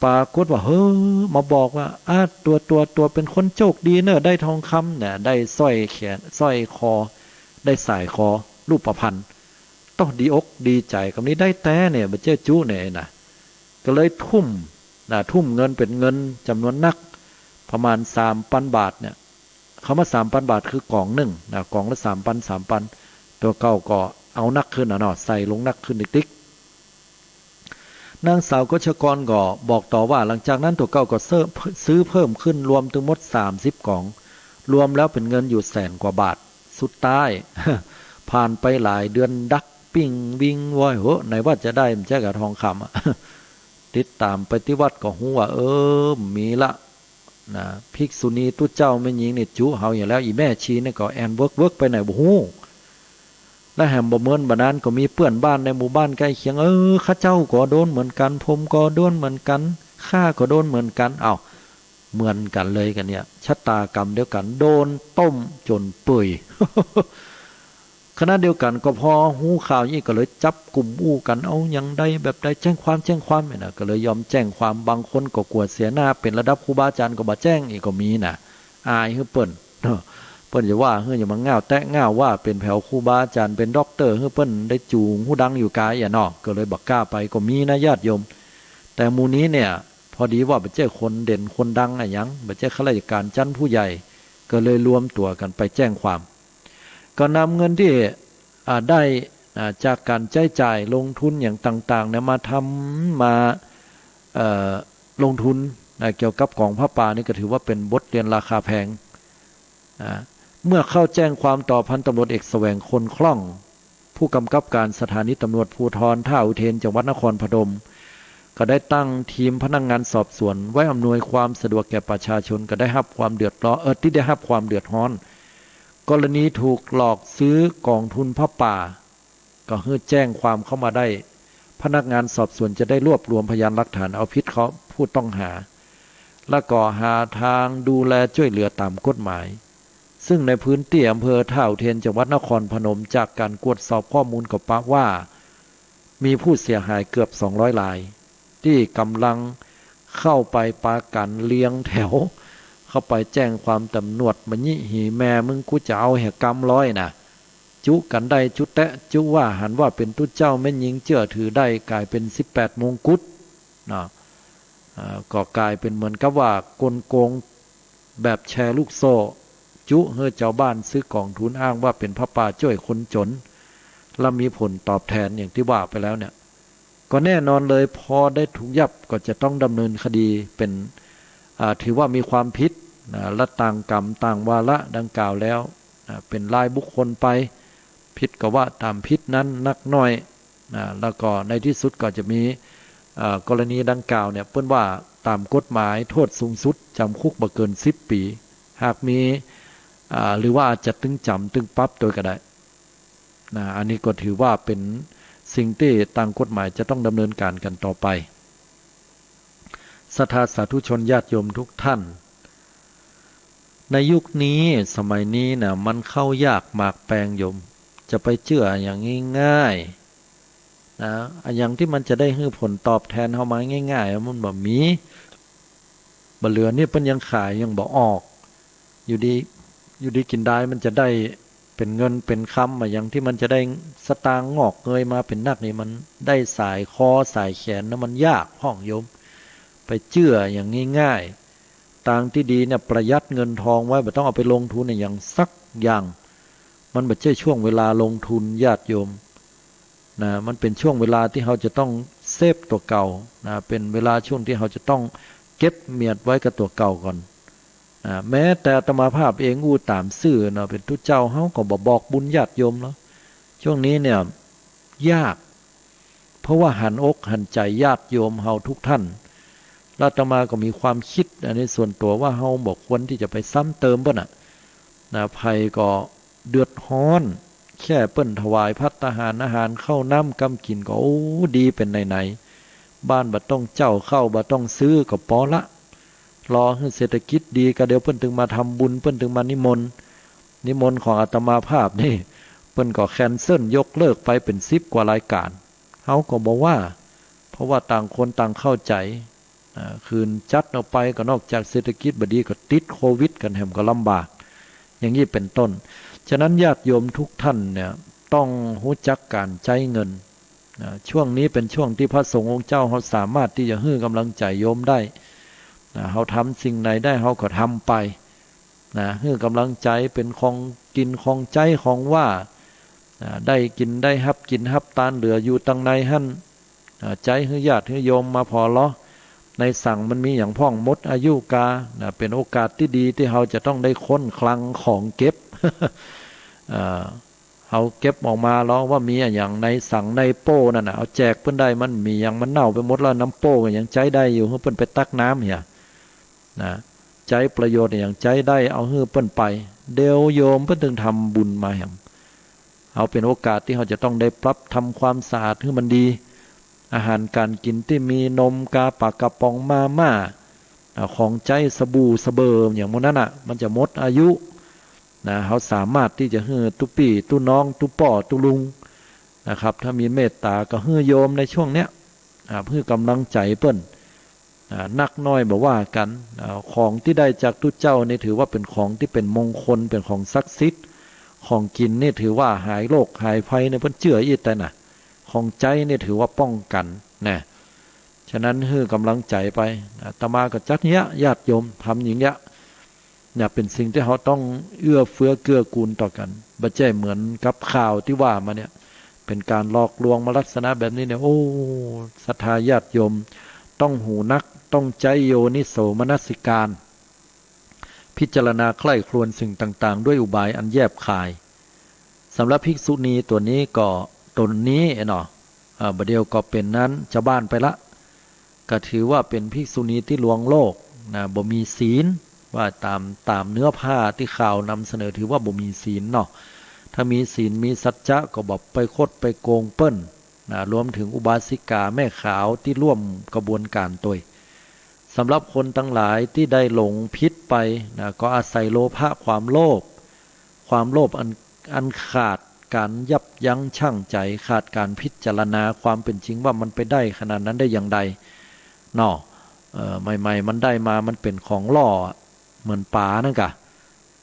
ปรากฏว่า เฮ้อ มาบอกว่า อ่ะ ตั๋ว ตั๋ว ตั๋วเป๋นคนโชคดีเน่อ ได้ทองคำเนี่ย ได้สร้อยแขน สร้อยคอ ได้สายคอ รูปพรรณ ต้องดีอกดีใจ๋ กำนี้ได้แต๊เนี่ย บ่เจ้าจุเนี่ยนะ ก็เลยทุ่มนะ ทุ่มเงินเป๋นเงินจ๋ำนวนนัก ประมาณสามปันบาทเนี่ย คำว่าสามปันบาทคือกองนึ่งนะ กองละสามปัน สามปัน ตั๋วเก่าก็เอานักขึ้นนะเนาะ ใส่ลงนักขึ้นติ๊กๆ นางสาวกฤษกรก็บอกต่อว่า หลังจากนั้นตั๋วเก่าก็ซื้อ ซื้อเพิ่มขึ้น รวมตึงหมดสามสิบกอง รวมแล้วเป๋นเงินอยู่แสนกว่าบาท สุดท้าย ผ่านไปหลายเดือนดักปิ้งวิ่งว้อย เฮ้อ ไหนว่าจะได้ บ่ใจ้กาทองคำอะ ติดต๋ามไปตี้วัดก็ฮู้ว่า เออ มีละ นะ ภิกษุณีตุ๊เจ้าแม่ญิงนี่จุเฮาอยู่แล้ว อี่แม่ชีนี่ก็แอ่นเวิกๆ ไปไหนบ่ฮู้ และแหมบ่เมินบ่านั้นก็มีเปื้อนบ้านในหมู่บ้านใก้เคียง เออ ข้าเจ้าก็โดนเหมือนกั๋น ผมก็โดนเหมือนกั๋น ข้าก็โดนเหมือนกั๋น อ้าว เหมือนกั๋นเลยกั๋นเนี่ย ชะตากรรมเดียวกั๋น โดนต้มจ๋นเปื่อย ขณะเดียวกั๋นก็พอฮู้ข่าวอี้ก็เลยจับกุ่มอู้กั๋น เอาหยังใดแบบใด แจ้งความ แจ้งความเนี่ยนะ ก็เลยยอมแจ้งความ บางคนก็กั๋วเสียหน้า เป๋นระดับครูบาอาจ๋ารย์ก็บ่แจ้งอี้ก็มีนะ อายหื้อเปิ้น เปิ้นจะว่าหื้อ อย่ามาง่าวแต๊ง่าวว่า เป๋นแผวครูบาอาจ๋ารย์ เป๋นด็อกเตอร์ หื้อเปิ้นได้จู๋ฮู้ดังอยู่กายอะเนาะ ก็เลยบ่กล้าไปก็มีนะญาติโยม แต่หมู่นี้เนี่ย พอดีว่าบ่ใจ้คนเด่นคนดังอะหยัง บ่ใจ้ข้าราชก๋านชั้นผู้ใหญ่ ก็เลยรวมตั๋วกั๋นไปแจ้งความ ก็นำเงินตี้ อ่า ได้ อ่า จากก๋านใจ๊จ่ายลงทุนหยังต่างๆ เนี่ย มาทำ มา เอ่อ ลงทุน อ่า เกี่ยวกับกองผ้าป่านี่ก็ถือว่าเป๋นบทเรียนราคาแพง อ่า เมื่อเข้าแจ้งความต่อพันตำรวจเอกแสวง คนคล่อง ผู้กำกับการสถานีตำรวจภูธรท่าอุเทน จังหวัดนครพนม ก็ได้ตั้งทีมพนักงานสอบสวนไว้อำนวยความสะดวกแก่ประชาชน ก็ได้ฮับความเดือดร้อน เอ่อ ตี้ได้ฮับความเดือดร้อน กรณีถูกหลอกซื้อกองทุนผ้าป่า ก็หื้อแจ้งความเข้ามาได้ พนักงานสอบสวนจะได้รวบรวมพยานหลักฐานเอาผิดเขา ผู้ต้องหา และก็หาตางดูแลจ้วยเหลือต๋ามกฎหมาย ซึ่งในพื้นตี้อำเภอท่าอุเทน จังหวัดนครพนม จากก๋านกวดสอบข้อมูลก็ปะว่า มีผู้เสียหายเกือบสองร้อยราย ตี้ก๋ำลังเข้าไปปากั๋นเรียงแถว เข้าไปแจ้งความตำรวจ บ่าหญิหีแม่มึง กูจะเอาแหกำร้อยนะ จุกั๋นได้จุแต๊ จุว่าหันว่าเป๋นตุ๊เจ้าแม่ญิงเจื้อถือได้ ก๋ายเป๋นสิบแปดมงกุฎเนาะ อ่า ก็ก๋ายเป๋นเหมือนกับว่ากลโกงแบบแชร์ลูกโซ่ จุหื้อจาวบ้านซื้อกองทุนอ้างว่าเป๋นผ้าป่าจ้วยคนจ๋น และมีผลตอบแทนอย่างตี้ว่าไปแล้วเนี่ย ก็แน่นอนเลย พอได้ถูกยับก็จะต้องดำเนินคดี เป๋น อ่า ถือว่ามีความผิดนะ และต่างกรรมต่างวาระดังกล่าวแล้วนะ เป๋นรายบุคคลไป ผิดก็ว่าต๋ามผิดนั้นนักน้อยนะ แล้วก็ในตี้สุดก็จะมี อ่า กรณีดังกล่าวเนี่ย เปิ้นว่าต๋ามกฎหมายโทษสูงสุดจ๋ำคุกบ่เกินสิบปี๋ หากมี อ่า หรือว่าอาจจะตึงจ๋ำตึงปรับตวยก็ได้ นะ อันนี้ก็ถือว่าเป๋นสิ่งตี้ตางกฎหมายจะต้องดำเนินก๋านกั๋นต่อไป ศรัทธาสาธุชนญาติโยมทุกท่าน ในยุคนี้สมัยนี้นะ มันเข้ายากหมากแปงโยม จะไปเจื้ออะหยังง่ายๆ นะ อะหยังตี้มันจะได้หื้อผลตอบแทนเฮามาง่ายๆ มันบ่มี บ่าเหลือนี่เปิ้นยังขายยังบ่ออก อยู่ดี อยู่ดีกิ๋นดายมันจะได้เป๋นเงินเป๋นคำอะหยังตี้มันจะได้สตางค์งอกเงยมาเป๋นนักนี่ มันได้สายคอสายแขนนะ มันยากพ่องโยม ไปเจื้ออย่างง่ายๆ ตางตี้ดีเนี่ยประหยัดเงินทองไว้ บ่ต้องเอาไปลงทุนอะหยังสักอย่าง มันบ่ใจ้ช่วงเวลาลงทุนญาติโยม นะ มันเป๋นช่วงเวลาตี้เฮาจะต้องเซฟตั๋วเก่า นะ เป๋นเวลาช่วงตี้เฮาจะต้องเก็บเมียดไว้กับตั๋วเก่าก่อน นะ แม้แต่อาตมาภาพเองอู้ต๋ามซื่อเนาะ เป๋นตุ๊เจ้าเฮาก็บ่บอกบุญญาติโยมแล้ว ช่วงนี้เนี่ยยาก เพราะว่าหันอกหันใจ๋ญาติโยมเฮาทุกท่าน แล้วอาตมาก็มีความกึ๊ดอันนี้ส่วนตั๋วว่าเฮาบ่ควรตี้จะไปซ้ำเติมเปิ้นน่ะ นะ ใผก็เดือดฮ้อน แค่เปิ้นถวายภัตตาหารอาหารข้าวน้ำกำกิ๋นก็ โอ้ ดีเป๋นไหนๆ บ้านบ่ต้องเจ้าข้าวบ่ต้องซื้อก็ปอละ รอหื้อเศรษฐกิจดีก็เดี๋ยวเปิ้นตึงมาทำบุญ เปิ้นตึงมานิมนต์ นิมนต์ของอาตมาภาพนี่ เปิ้นก็แคนเซิลยกเลิกไปเป๋นสิบกว่ารายก๋าน เฮาก็บ่ว่า เพราะว่าต่างคนต่างเข้าใจ๋ อ่า คืนจัดออกไปก็นอกจากเศรษฐกิจบ่ดีก็ติดโควิดกั๋นแหมก็ลำบาก อย่างนี้เป๋นต้น ฉะนั้นญาติโยมทุกท่านเนี่ยต้องฮู้จักก๋านใจ๊เงิน นะ ช่วงนี้เป๋นช่วงตี้พระสงฆ์องค์เจ้าเฮาสามารถตี้จะหื้อก๋ำลังใจ๋โยมได้ นะ เฮาทำสิ่งไหนได้เฮาก็ทำไป นะ หื้อก๋ำลังใจ๋เป๋นของกิ๋นของใจ๊ของว่า นะ ได้กิ๋นได้ฮับกิ๋นฮับตานเหลืออยู่ตังในหั้น อ่า ใจ๊หื้อญาติหื้อโยมมาผ่อลอ ในสังมันมีหยังพ่องหมดอายุกา นะ เป๋นโอกาสตี้ดีตี้เฮาจะต้องได้ค้นคลังของเก็บ อ่า เฮาเก็บออกมาลอว่ามีอะหยังในสังในโป้นั่นน่ะ เอาแจกเปิ้นได้ มันมีหยังมันเน่าไปหมดแล้ว น้ำโป้ก็ยังใจ๊ได้อยู่ หื้อเปิ้นไปตักน้ำเหีย นะ ใจ๊ประโยชน์อะหยังใจ๊ได้ เอาหื้อเปิ้นไป เดี๋ยวโยมเปิ้นตึงทำบุญมาแหม เอาเป๋นโอกาสตี้เฮาจะต้องได้ปรับทำความสะอาดหื้อมันดี อาหารก๋านกิ๋นตี้มีนม กา ป๋ากระป๋อง มาม่า อ่า ของใจ๊ สบู่ สะเบิ่ม อย่างหมู่นั้นน่ะ มันจะหมดอายุ นะ เฮาสามารถตี้จะหื้อตุ๊ปี้ตุ๊น้อง ตุ๊ป้อตุ๊ลุง นะครับ ถ้ามีเมตต๋าก็หื้อโยมในช่วงเนี้ย อ่า หื้อก๋ำลังใจ๋เปิ้น อ่า นักน้อยบ่ว่ากั๋น อ่า ของตี้ได้จากตุ๊เจ้านี่ถือว่าเป๋นของตี้เป๋นมงคล เป๋นของศักดิ์สิทธิ์ ของกิ๋นนี่ถือว่าหายโรคหายภัยเนี่ย เปิ้นเจื้ออี้แต๊น่ะ ของใจ๊นี่ถือว่าป้องกั๋นนะ ฉะนั้นหื้อก๋ำลังใจ๋ไป อาตมาก็จักเยียะ ญาติโยมทำอย่างเยียะ เนี่ย เป๋นสิ่งตี้เฮาต้องเอื้อเฟื้อเกื้อกูลต่อกั๋น บ่ใจ้เหมือนกับข่าวตี้ว่ามาเนี่ย เป๋นก๋านหลอกลวงมาลักษณะแบบนี้เนี่ย โอ้ ศรัทธาญาติโยม ต้องฮู้นัก ต้องใจ๊โยนิโสมนสิการ พิจารณาใคร่ครวญสิ่งต่างๆ ด้วยอุบายอันแยบคาย สำหรับภิกษุณีตั๋วนี้ก็ ตั๋วนี้เนาะ อ่า บ่าเดี่ยวก็เป๋นนั้น จาวบ้านไปละ ก็ถือว่าเป๋นภิกษุณีตี้ลวงโลกนะ บ่มีศีล ว่าต๋าม ต๋ามเนื้อผ้าตี้ข่าวนำเสนอ ถือว่าบ่มีศีลเนาะ ถ้ามีศีลมีสัจจะก็บ่ไปคดไปโกงเปิ้นนะ รวมเถิงอุบาสิกาแม่ขาวตี้ร่วมกระบวนก๋านตวย สำหรับคนตังหลายตี้ได้หลงผิดไปนะ ก็อาศัยโลภะความโลภ ความโลภอัน อันขาดก๋านยับยั้งชั่งใจ๋ ขาดก๋านพิจารณาความเป๋นจริงว่ามันไปได้ขนาดนั้นได้อย่างใดเนาะ เอ่อ ใหม่ๆ มันได้มามันเป๋นของล่อ เหมือนป๋านั่นก่ะ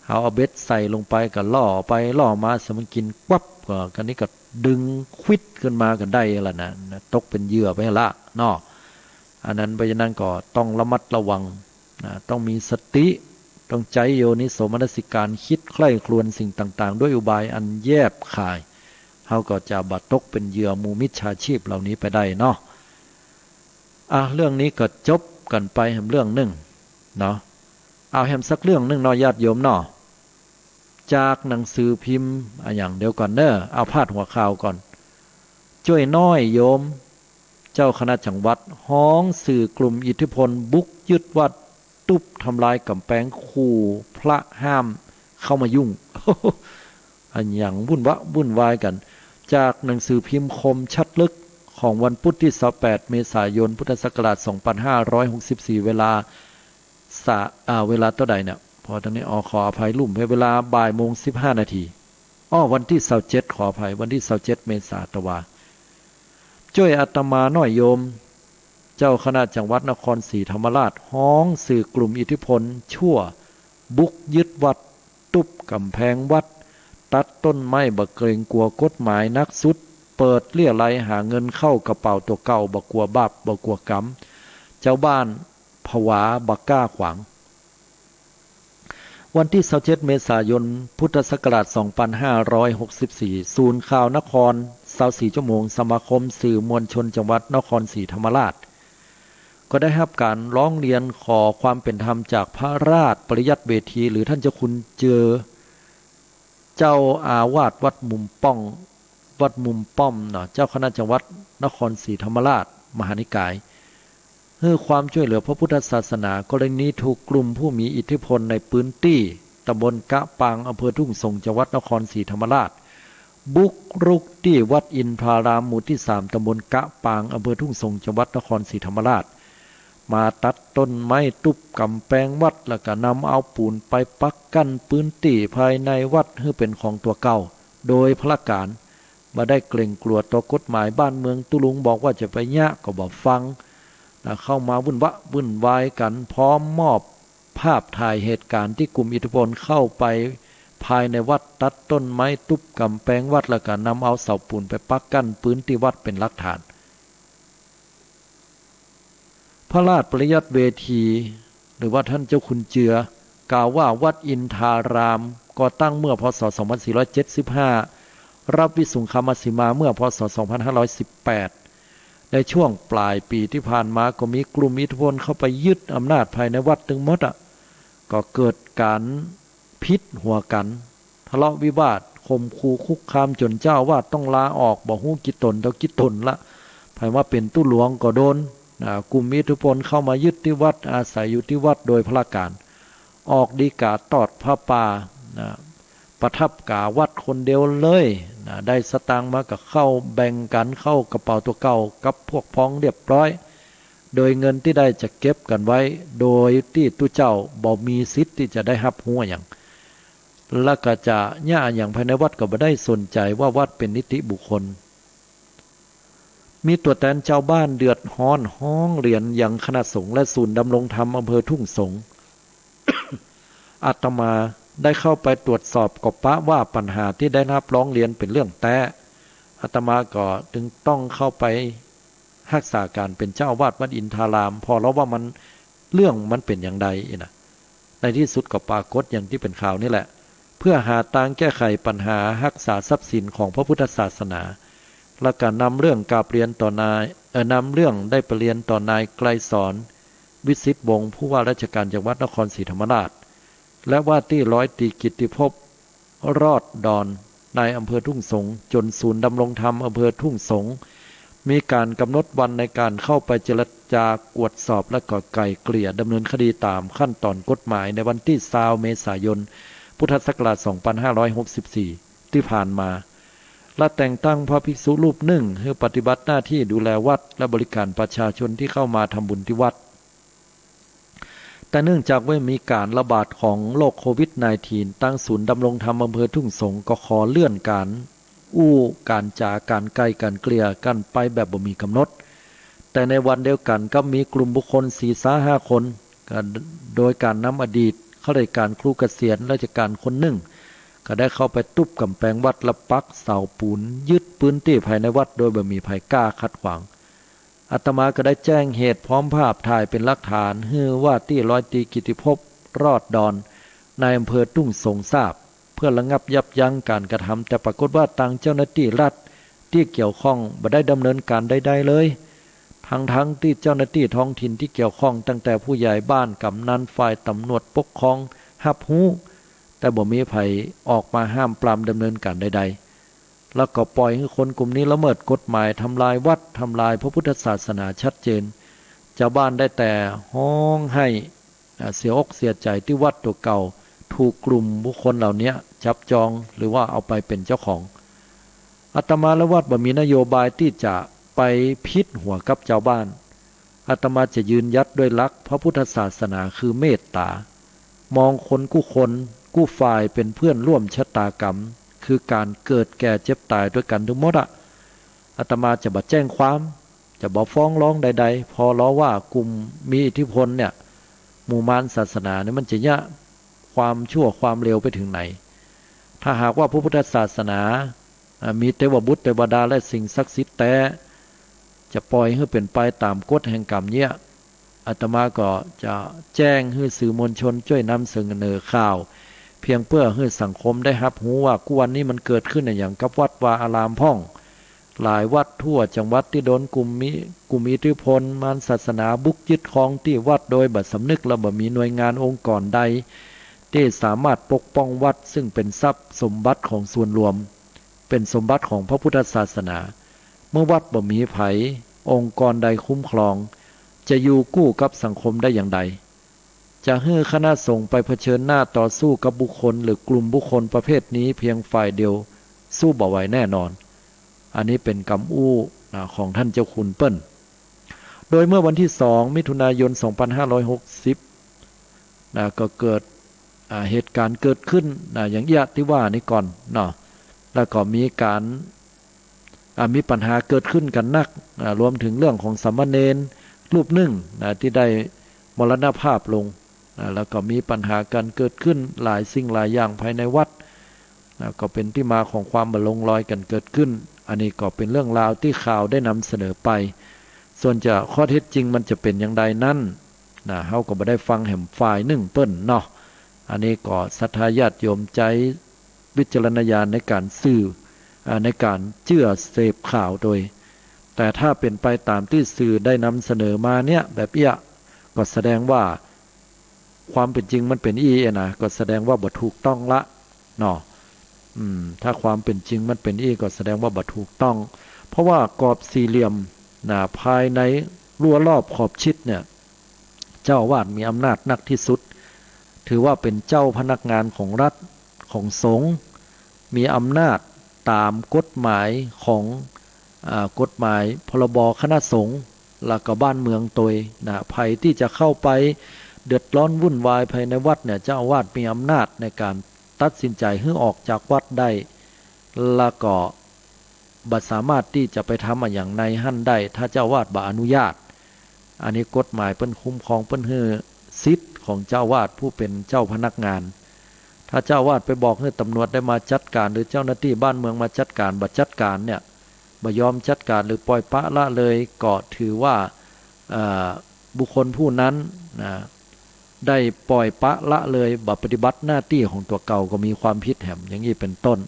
เฮาเอาเบ็ดใส่ลงไปก็ล่อไปล่อมา เสียมันกิ๋นกวับ ก็ อันนี้ก็ดึงควิดขึ้นมาก็ได้ละนะ ตกเป๋นเหยื่อไปละเนาะ อันนั้น เพราะฉะนั้นก็ต้องระมัดระวังนะ ต้องมีสติ ต้องใจ๊โยนิโสมนสิการ กึ๊ดใคร่ครวญสิ่งต่างๆ ด้วยอุบายอันแยบคาย เฮาก็จะบ่ตกเป๋นเหยื่อหมู่มิจฉาชีพเหล่านี้ไปได้เนาะ อ่ะ เรื่องนี้ก็จบกั๋นไปแหมเรื่องนึ่งเนาะ เอาแหมสักเรื่องนึ่งเนาะ ญาติโยมเนาะ จากหนังสือพิมพ์ อะหยัง เดี๋ยวก่อนเน่อ เอาพาดหัวข่าวก่อน จ้วยน้อยโยม เจ้าคณะจังหวัดฮ้องสื่อกลุ่มอิทธิพลบุกยึดวัด ตุ๊บทำลายก๋ำแปง ขู่พระห้ามเข้ามายุ่ง อะหยังวุ่นวะวุ่นวายกั๋น จากหนังสือพิมพ์คมชัดลึกของวันพุธตี้ซาวแปดเมษายนพุทธศักราชสองพันห้าร้อยหกสิบสี่ เวลา สะ อ่า เวลาเต้าใดเนี่ย พอตรงนี้ อ๋อ ขออภัย ลุ่มไป เวลาบ่ายโมงสิบห้านาที อ้อ วันตี้ซาวเจ็ด ขออภัย วันตี้ซาวเจ็ดเมษา ตะวา จ้วยอาตมาน้อยโยม เจ้าคณะจังหวัดนครศรีธรรมราชฮ้องสื่อกลุ่มอิทธิพลชั่วบุกยึดวัด ตุ๊บก๋ำแพงวัด ตัดต้นไม้บ่เกรงกั๋วกฎหมาย หนักสุดเปิดเลี้ยะไล่หาเงินเข้ากระเป๋าตั๋วเก่า บ่กั๋วบาปบ่กั๋วก๋รรม จาวบ้านผวาบ่ก้าขวาง วันตี้ซาวเจ็ดเมษายน พุทธศักราชสองปันห้าร้อยหกสิบสี่ ศูนย์ข่าวนครซาวสี่ชั่วโมง สมาคมสื่อมวลชนจังหวัดนครศรีธรรมราช ก็ได้ฮับก๋านฮ้องเฮียนขอความเป๋นธรรมจากพระราชปริยัติเวที หรือต้านเจ้าคุณเจือ เจ้าอาวาสวัดมุมป้อง วัดมุมป้อมเนาะ เจ้าคณะจังหวัดนครศรีธรรมราช มหานิกาย หื้อความจ้วยเหลือพระพุทธศาสนา กรณีถูกกลุ่มผู้มีอิทธิพลในพื้นตี้ตำบลกะปาง อำเภอทุ่งสงศ์ จังหวัดนครศรีธรรมราช บุกรุกตี้วัดอินทารามหมู่ตี้สาม ตำบลกะปาง อำเภอทุ่งสงศ์ จังหวัดนครศรีธรรมราช มาตัดต้นไม้ตุ๊บก๋ำแปงวัด แล้วก็นำเอาปูนไปปักกั้นพื้นตี้ภายในวัดหื้อเป๋นของตั๋วเก่า โดยพลการ บ่ได้เกรงกั๋วต่อกฎหมายบ้านเมือง ตุ๊ลุงบอกว่าจะไปเยียะก็บ่ฟัง นะ เข้ามาวุ่นวะวุ่นวายกั๋น พร้อมมอบภาพถ่ายเหตุก๋ารณ์ตี้กลุ่มอิทธิพลเข้าไปภายในวัด ตัดต้นไม้ตุ๊บก๋ำแปงวัด แล้วก็นำเอาเสาปูนไปปักกั้นพื้นตี้วัดเป๋นหลักฐาน พระราชปริยัติเวที หรือว่าต้านเจ้าคุณเจือ กล่าวว่าวัดอินทารามก่อตั้งเมื่อ พ.ศ. สองปันสี่ร้อยเจ็ดสิบห้า รับวิสุงคามสีมาเมื่อ พ.ศ. สองปันห้าร้อยสิบแปด ในช่วงปลายปี๋ตี้ผ่านมาก็มีกลุ่มอิทธิพลเข้าไปยึดอำนาจภายในวัดตึงหมดอะ ก็เกิดก๋านผิดหัวกั๋น ทะเลาะวิวาท ข่มขู่คุกคามจ๋นเจ้าอาวาสต้องลาออก บ่ฮู้กี่ต๋นต่อกี่ต๋นละ ใผว่าเป๋นตุ๊หลวงก็โดน นะ กลุ่มอิทธิพลเข้ามายึดตี้วัด อาศัยอยู่ตี้วัดโดยพลการ ออกฎีก๋าตอดผ้าป่า นะ ประทับก๋าวัดคนเดียวเลย นะ ได้สตางค์มาก็เข้าแบ่งกั๋นเข้ากระเป๋าตั๋วเก่ากับพวกพ้องเรียบร้อย โดยเงินตี้ได้จะเก็บกั๋นไว้ โดยตี้ตุ๊เจ้าบ่มีสิทธิ์ตี้จะได้ฮับฮู้อะหยัง แล้วก็จะเยียะอะหยังภายในวัดก็บ่ได้ สนใจ๋ว่าวัดเป๋นนิติบุคคล มีตั๋วแตนจาวบ้านเดือดฮ้อนฮ้องเฮียนยังคณะสงฆ์และศูนย์ดำรงธรรมอำเภอทุ่งสงศ์ อาตมาได้เข้าไปตรวจสอบก็ปะว่าปัญหาตี้ได้ฮับฮ้องเฮียนเป๋นเรื่องแต๊ อาตมาก็จึงต้องเข้าไปฮักษาก๋านเป๋นเจ้าอาวาสวัดอินทาราม ผ่อลองว่ามัน เรื่องมันเป๋นอย่างใดอี้นะ ในตี้สุดก็ปรากฏอย่างตี้เป๋นข่าวนี่แหละ เพื่อหาตางแก้ไขปัญหาฮักษาทรัพย์สินของพระพุทธศาสนา แล้วก็นำเรื่องกราบเฮียนต่อนาย เอ่อ นำเรื่องได้ไปเฮียนต่อนายไกรสร วิสิทธิ์วงศ์ ผู้ว่าราชการจังหวัดนครศรีธรรมราช และว่าตี้ร้อยตรีกิตติภพ รอดดอน นายอำเภอทุ่งสงศ์ จ๋นศูนย์ดำรงธรรมอำเภอทุ่งสงศ์ มีก๋านกำหนดวันในก๋านเข้าไปเจรจากวดสอบและก็ไกล่เกลี่ยดำเนินคดีต๋ามขั้นต๋อนกฎหมายในวันตี้ซาวเมษายน พุทธศักราชสองปันห้าร้อยหกสิบสี่ ตี้ผ่านมา และแต่งตั้งพระภิกษุรูปนึ่งหื้อปฏิบัติหน้าตี้ดูแลวัดและบริก๋ารประชาชนตี้เข้ามาทำบุญตี้วัด แต่เนื่องจากว่ามีก๋านระบาดของโรคโควิดสิบเก้า ตางศูนย์ดำรงธรรมอำเภอทุ่งสงศ์ก็ขอเลื่อนก๋านอู้ก๋านจ๋าก๋านไกล่ก๋านเกลี่ยกั๋นไปแบบบ่มีกำหนด แต่ในวันเดียวกั๋นก็มีกลุ่มบุคคลสี่สาห้าคน ก็โดยก๋านนำอดีตข้าราชก๋านครูเกษียณราชก๋านคนนึ่ง ก็ได้เข้าไปตุ๊บก๋ำแปงวัดและปักเสาปูนยึดพื้นตี้ภายในวัดโดยบ่มีใผกล้าขัดขวาง อาตมาก็ได้แจ้งเหตุพร้อมภาพถ่ายเป๋นหลักฐานหื้อว่าตี้ร้อยตรีกิตติภพ รอดดอน นายอำเภอทุ่งสงศ์ทราบ เพื่อระงับยับยั้งก๋านกระทำ แต่ปรากฏว่าตางเจ้าหน้าตี้รัฐตี้เกี่ยวข้องบ่ได้ดำเนินก๋านใดๆ เลย ทั้งๆ ตี้เจ้าหน้าตี้ท้องถิ่นตี้เกี่ยวข้องตั้งแต่ผู้ใหญ่บ้าน กำนัน ฝ่ายตำรวจปกครองฮับฮู้ แต่บ่มีใผออกมาห้ามปรามดำเนินก๋านใดๆ แล้วก็ปล่อยหื้อคนกลุ่มนี้ละเมิดกฎหมาย ทำลายวัด ทำลายพระพุทธศาสนาชัดเจน จาวบ้านได้แต่ฮ้องไห้ อ่า เสียอกเสียใจ๋ตี้วัดตั๋วเก่าถูกกลุ่มบุคคลเหล่านี้จับจองหรือว่าเอาไปเป๋นเจ้าของ อาตมาและวัดบ่มีนโยบายตี้จะไปผิดหัวกับจาวบ้าน อาตมาจะยืนหยัดด้วยหลักพระพุทธศาสนาคือเมตต๋า มองคนกู้คนกู้ฝ่ายเป๋นเพื่อนร่วมชะตากรรม คือก๋านเกิดแก่เจ็บต๋ายตวยกั๋นตึงหมดอะ อาตมาจะบ่แจ้งความ จะบ่ฟ้องร้องใดๆ ผ่อลองว่ากลุ่มมีอิทธิพลเนี่ย หมู่มารศาสนาเนี่ยมันจะเยียะ ความชั่วความเลวไปเถิงไหน ถ้าหากว่าพระพุทธศาสนา อ่า มีเตวบุตรเตวดาและสิ่งศักดิ์สิทธิ์แต๊ จะป่อยหื้อเป๋นไปต๋ามกฎแห่งกรรมเยียะ อาตมาก็จะแจ้งหื้อสื่อมวลชนจ้วยนำเสนอข่าว เพียงเปื้อหื้อสังคมได้ฮับฮู้ว่ากู้วันนี้มันเกิดขึ้นอะหยังกับวัดวาอารามพ่อง หลายวัดทั่วจังหวัดตี้โดนกลุ่มมี กลุ่มอิทธิพลมารศาสนาบุกยึดครองตี้วัดโดยบ่สำนึก และบ่มีหน่วยงานองค์กรใดตี้สามารถปกป้องวัดซึ่งเป๋นทรัพย์สมบัติของส่วนรวม เป๋นสมบัติของพระพุทธศาสนา เมื่อวัดบ่มีใผองค์กรใดคุ้มครอง จะอยู่กู้กับสังคมได้อย่างใด จะหื้อคณะสงฆ์ไปเผชิญหน้าต่อสู้กับบุคคลหรือกลุ่มบุคคลประเภทนี้เพียงฝ่ายเดียว สู้บ่ไหวแน่นอน อันนี้เป๋นกำอู้ นะ ของท่านเจ้าคุณเปิ้น โดยเมื่อวันที่สองมิถุนายนสองพันห้าร้อยหกสิบ นะ ก็เกิด อ่า เหตุการณ์เกิดขึ้น นะ อย่างเอี้ยตี้ว่านี้ก่อนเนาะ แล้วก็มีก๋าน อ่า มีปัญหาเกิดขึ้นกั๋นนัก อ่า รวมเถิงเรื่องของสามเณรรูปนึ่ง นะ ตี้ได้มรณภาพลง อ่า แล้วก็มีปัญหาก๋านเกิดขึ้นหลายสิ่งหลายอย่างภายในวัด นะ ก็เป๋นตี้มาของความบ่ลงรอยกั๋นเกิดขึ้น อันนี้ก็เป๋นเรื่องราวตี้ข่าวได้นำเสนอไป ส่วนจะข้อเท็จจริงมันจะเป๋นอย่างใดนั้น นะ เฮาก็บ่ได้ฟังแหมฝ่ายนึ่งเปิ้นเนาะ อันนี้ก็ศรัทธาญาติโยมใจ๊วิจารณญาณในก๋านสื่อ อ่า ในก๋านเจื้อเสพข่าวโดย แต่ถ้าเป๋นไปต๋ามตี้สื่อได้นำเสนอมาเนี่ย แบบเอี้ย ก็แสดงว่าความเป๋นจริงมันเป๋นอี้นะ ก็แสดงว่าบ่ถูกต้องละเนาะ อืม ถ้าความเป๋นจริงมันเป๋นอี้ก็แสดงว่าบ่ถูกต้อง เพราะว่ากรอบสี่เหลี่ยม นะ ภายในรั้วรอบขอบชิดเนี่ย เจ้าอาวาสมีอำนาจนักที่สุด ถือว่าเป๋นเจ้าพนักงานของรัฐ ของสงฆ์ มีอำนาจต๋ามกฎหมายของ อ่า กฎหมาย พรบ คณะสงฆ์ แล้วก็บ้านเมืองโตย นะ ใผตี้จะเข้าไปเดือดร้อนวุ่นวายภายในวัดเนี่ย เจ้าอาวาสมีอำนาจในก๋านตัดสินใจ๋หื้อออกจากวัดได้ แล้วก็ บ่สามารถตี้จะไปทำอะหยังในหั้นได้ ถ้าเจ้าอาวาสบ่อนุญาต อันนี้กฎหมายเปิ้นคุ้มครอง เปิ้นหื้อสิทธิ์ของเจ้าอาวาสผู้เป๋นเจ้าพนักงาน ถ้าเจ้าอาวาสไปบอกหื้อตำรวจได้มาจัดก๋าน หรือเจ้าหน้าตี้บ้านเมืองมาจัดก๋าน บ่จัดก๋านเนี่ย บ่ยอมจัดก๋านหรือปล่อยปละละเลย ก็ถือว่า เอ่อ บุคคลผู้นั้น นะ ได้ปล่อยปละละเลย บ่ปฏิบัติหน้าตี้ของตั๋วเก่า ก็มีความผิดแหม อย่างอี้เป๋นต้น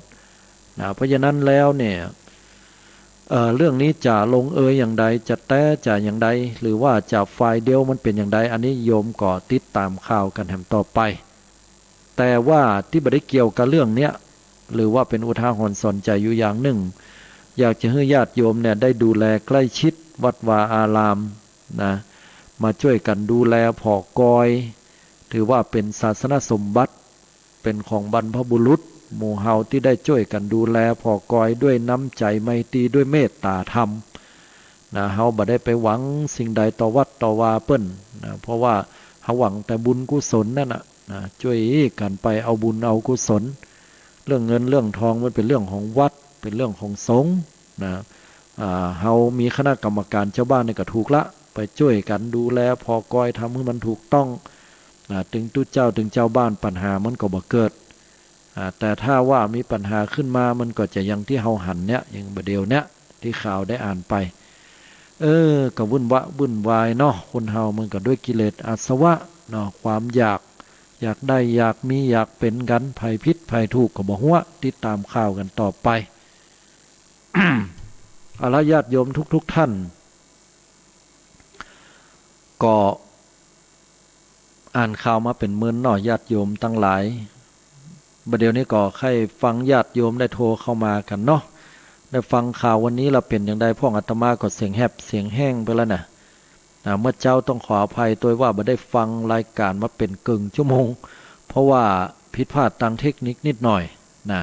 นะ เพราะฉะนั้นแล้วเนี่ย เอ่อ เรื่องนี้จะลงเอยอย่างใด จะแต๊จะอย่างใด หรือว่าจะฝ่ายเดียวมันเป๋นอย่างใด อันนี้โยมก็ติดต๋ามข่าวกั๋นแหมต่อไป แต่ว่าตี้บ่ได้เกี่ยวกับเรื่องเนี้ย หรือว่าเป๋นอุทาหรณ์สอนใจ๋อยู่อย่างนึ่ง อยากจะหื้อญาติโยมเนี่ยได้ดูแลใกล้ชิดวัดวาอาราม นะ มาจ้วยกั๋นดูแลผ่อกอย ถือว่าเป๋นศาสนสมบัติ เป๋นของบรรพบุรุษหมู่เฮาตี้ได้จ้วยกั๋นดูแลผ่อกอยด้วยน้ำใจ๋ไมตรี ด้วยเมตต๋าธรรม นะ เฮาบ่ได้ไปหวังสิ่งใดต่อวัดต่อวาเปิ้น นะ เพราะว่าเฮาหวังแต่บุญกุศลนั่นน่ะ นะ จ้วยกั๋นไปเอาบุญเอากุศล เรื่องเงินเรื่องทองมันเป๋นเรื่องของวัด เป๋นเรื่องของสงฆ์ นะ อ่า เฮามีคณะกรรมการเจ้าบ้านนี่ก็ถูกละ ไปจ้วยกั๋นดูแลผ่อกอย ทำหื้อมันถูกต้อง นะ ตึงตุ๊เจ้าตึงเจ้าบ้านปัญหามันก็บ่เกิด อ่า แต่ถ้าว่ามีปัญหาขึ้นมา มันก็จะอย่างตี้เฮาหันเนี่ย อย่างบ่าเดี่ยวเนี่ย ตี้ข่าวได้อ่านไป เออ ก็วุ่นวะวุ่นวายเนาะ คนเฮามันก็ด้วยกิเลสอาสวะเนาะ ความอยาก อยากได้ อยากมี อยากเป๋นกั๋น ใผผิดใผถูกก็บ่ฮู้ ติดต๋ามข่าวกั๋นต่อไป เอาละญาติโยมทุกๆ ท่าน ก็ อ่านข่าวมาเป๋นเมินเนาะ ญาติโยมตังหลาย บ่าเดี่ยวนี้ก็ใค่ฟังญาติโยมได้โทรเข้ามากั๋นเนาะ ได้ฟังข่าววันนี้ละเป๋นอย่างใดพ่อง อาตมาก็เสียงแหบเสียงแห้งไปแล้วนะ อ่า เมื่อเจ๊าต้องขออภัยตวยว่าบ่ได้ฟังรายก๋านมาเป๋นเกิ่งชั่วโมง เพราะว่าผิดพลาดตางเทคนิคนิดหน่อยนะ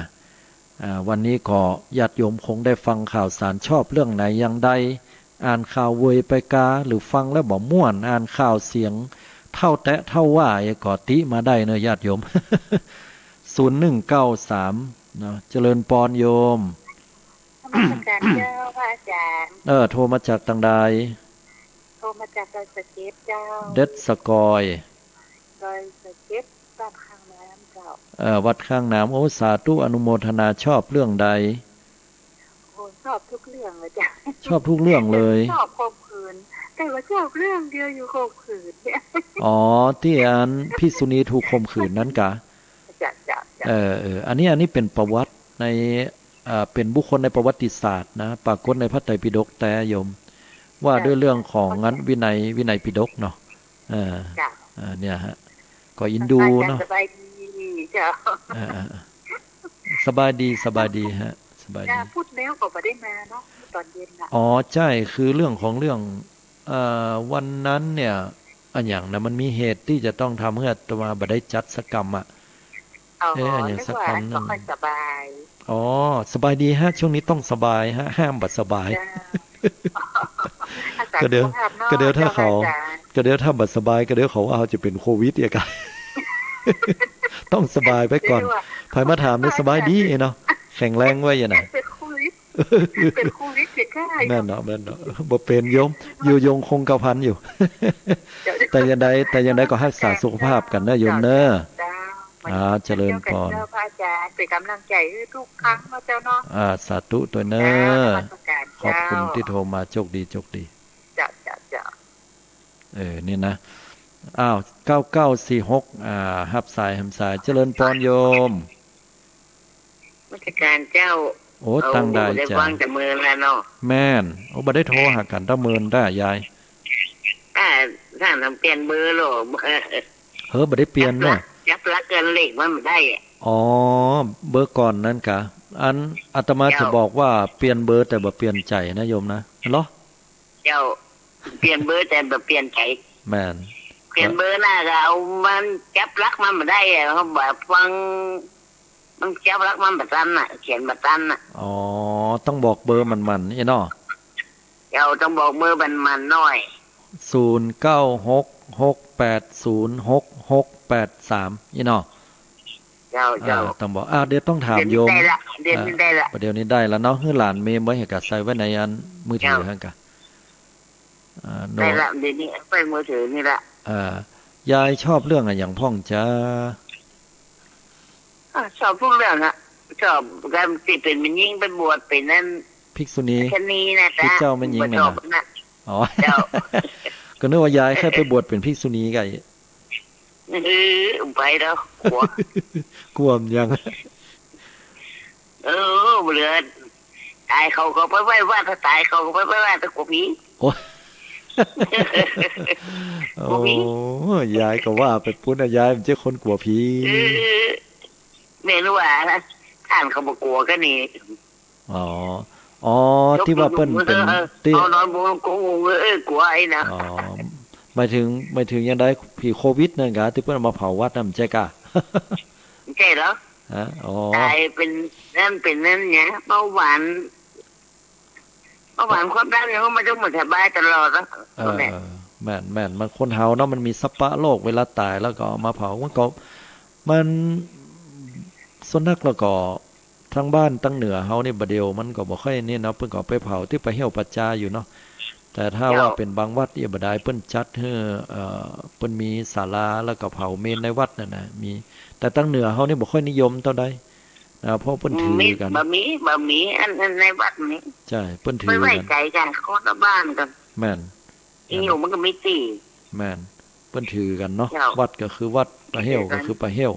อ่า วันนี้ก็ญาติโยมคงได้ฟังข่าวสาร ชอบเรื่องไหนอย่างใด อ่านข่าวเวยไปกา หรือฟังแล้วบ่ม่วน อ่านข่าวเสียงเท่าแต๊เท่าว่า ก็ติมาได้เนอะญาติโยม ศูนย์หนึ่งเก้าสาม เนาะ เจริญปอนโยม นมัสการเจ้าพระอาจารย์ เออ โทรมาจากตางใด โทรมาจากดอยสะเก็ดเจ้า เด็ดสะกอย ดอยสะเก็ด บ้านคางน้ำ เอ่อ วัดข้างน้ำ โอ้ สาธุ อนุโมทนา ชอบเรื่องใด โอ้ ชอบทุกเรื่องเลยจ้ะ ชอบทุกเรื่องเลย ชอบข่มขืน แต่ว่าชอบเรื่องเดียวอยู่ ข่มขืนเนี่ย อ๋อ ตี้อันภิกษุณีถูกข่มขืนนั้นกา จ้ะ จ้ะ จ้ะ เออ เออ อันนี้ อันนี้เป๋นประวัติใน เอ่อ เป๋นบุคคลในประวัติศาสตร์นะ ปรากฏในพระไตรปิฎกแต๊โยม ว่า จ้ะ ด้วยเรื่องของ จ้ะ อันวินัย วินัยปิฎกเนาะ เออ จ้ะ เออ เนี่ยฮะ ก็อินดูเนาะ สบายดีเจ้า เออ เออ เออ สบายดี สบายดีฮะ สบายดี จ้ะ พูดแล้วก็บ่ได้มาเนาะ ตอนเย็นน่ะ อ๋อ ใจ้ คือเรื่องของเรื่อง เอ่อ วันนั้นเนี่ย อะหยังนะ มันมีเหตุตี้จะต้องทำหื้ออาตมาบ่ได้จัดสักกำอะ อ๋อ เอ๊ะ อะหยังสักกำนึ่ง นึกว่าบ่ค่อยสบาย อ๋อ สบายดีฮะ ช่วงนี้ต้องสบายฮะ ห้ามบ่สบาย จ้ะ รักษา ก็เดี๋ยว สุขภาพเนาะ ก็เดี๋ยวถ้าเขา เจ้าค่ะอาจารย์ ก็เดี๋ยวถ้าบ่สบาย ก็เดี๋ยวเขาว่าเฮาจะเป๋นโควิดอีกอะ ต้องสบายไปก่อน เดี๋ยวว่า ใผมาถามเนี่ย สบายดีเนาะ แข็งแรงไว้อยู่นะ เป๋นโควิด เป๋นโควิดเสียก้า แม่นเนาะ แม่นเนาะ บ่เป๋นโยม อยู่ยงคงกระพันอยู่ เดี๋ยว แต่อย่างใด แต่อย่างใดก็รักษาสุขภาพกั๋นเน่อโยมเน่อ เจ้า อ่า เจริญพร เจ้าพระอาจารย์ เป๋นก๋ำลังใจ๋หื้อกู้ครั้งเนาะเจ้าเนาะ อ่า สาธุตวยเน่อ จ้ะ นมัสก๋านเจ้า ขอบคุณตี้โทรมา โชคดี โชคดี เจ้า เจ้า เจ้า เออ นี่นะ อ้าว เก้าเก้าสี่หก อ่า ฮับสาย ฮับสาย เจริญพรโยม นมัสก๋านเจ้า โอ้ โอ้ ตั้งได้ ได้ จ้ะ ฟังแต่เมินแล้วเนาะ แม่น โอ้ บ่ได้โทรหากั๋นตั้งเมินได้ยาย อ่า ท่านทำเปลี่ยนเบอร์เหรอ เฮ้อ บ่ได้เปลี่ยนนะ จับหลัก จับหลักเกินเลขมันบ่ได้อะ อ๋อ เบอร์ก่อนนั้นกะ อันอาตมา เจ้า จะบอกว่าเปลี่ยนเบอร์แต่บ่เปลี่ยนใจ๋นะโยมนะ เหรอ เจ้า เปลี่ยนเบอร์แต่บ่เปลี่ยนใจ๋ แม่น เปลี่ยนเบอร์น่ะก็เอามันจับหลักมันบ่ได้อะ เขาบ่ฟัง มันจับหลักมันบ่ตันน่ะ เขียนบ่ตันน่ะ อ๋อ ต้องบอกเบอร์มันๆ นี่เนาะ เจ้า ต้องบอกเบอร์มันๆ หน้อย ศูนย์เก้าหก หกแปดศูนย์ หกหกแปดสาม นี่เนาะ เจ้า เจ้า อ่า ต้องบอก อ่า เดี๋ยวต้องถามโยม เดี๋ยวนี้ได้ละ เดี๋ยวนี้ได้ละ อ่า เดี๋ยวนี้ได้แล้วเนาะ หื้อหลานเมมไว้ หื้อกั๋นใส่ไว้ในอันมือถือ เจ้า หั้นกะ อ่า โน้ต ได้ละ เดี๋ยวนี้ไปมือถือนี่ละ อ่า ยายชอบเรื่องอะหยังพ่องจ๊ะ อ่า ชอบทุกเรื่องอะ ชอบก๋านตี้เป๋นแม่ญิงไปบวชเป๋นนั่น ภิกษุณี ชะนีนะ คือเจ้าแม่ญิง บ่ชอบ นะ นะ อ๋อ เจ้า ก็นึกว่ายายใค่ไปบวชเป๋นภิกษุณีกะ เออ ไปแล้ว กั๋ว กั๋วมันยัง เออ บ่เหลือ ต๋ายเขาก็ไปไหว้วัด ต๋ายเขาก็ไปไหว้วัด แต่กั๋วผี โอ้ กั๋วผี โอ้ ยายก็ว่าไปปู้นนะ ยายมันเจ๊คนกั๋วผี เออ แม่นว่านะ ต้านเขาบ่กั๋วกั๋นนี่ อ๋อ อ๋อ ตี้ว่าเปิ้นเป๋น เออ ตี้ เอานอนบงกง เออ กั๋วไอ้นะ อ๋อ หมายถึง หมายถึงอย่างใด ผีโควิดนั่นกะ ตี้เปิ้นเอามาเผาวัดนั่น บ่ใจ้กะ บ่ใจ้เหรอ ฮะ อ๋อ ต๋ายเป๋นนั่นเป๋นนั่นเนี่ย เบาหวาน เบาหวานความดันเนี่ย มันต้องบ่สบายตลอดนะ เออ คนเนี่ย แม่น แม่น มันคนเฮาเนาะ มันมีสัปปะโรค เวลาต๋ายแล้วก็เอามาเผา มันก็ มัน ส่วนนักแล้วก็ ตางบ้านตางเหนือเฮานี่บ่าเดี่ยวมันก็บ่ค่อยนี่เนาะ เปิ้นก็ไปเผาตี้ป่าเหี่ยวป่าจาอยู่เนาะ แต่ถ้าว่าเป๋นบางวัดเอี้ยบ่าดาย เปิ้นจัดหื้อ เอ่อ เปิ้นมีศาลาแล้วก็เผาเมรุในวัดนั่นนะ มี แต่ตางเหนือเฮานี่บ่ค่อยนิยมเต้าใดนะ เพราะเปิ้นถือกั๋น บ่มี บ่มี อัน อันในวัดนี่ ใจ้ เปิ้นถือกั๋น ไว้ใจ๋กั๋น คนละบ้านกั๋น แม่น อีหยังมันก็มีตี้ แม่น เปิ้นถือกั๋นเนาะ เจ้า วัดก็คือวัด ป่าเหี่ยวก็คือป่าเหี่ยว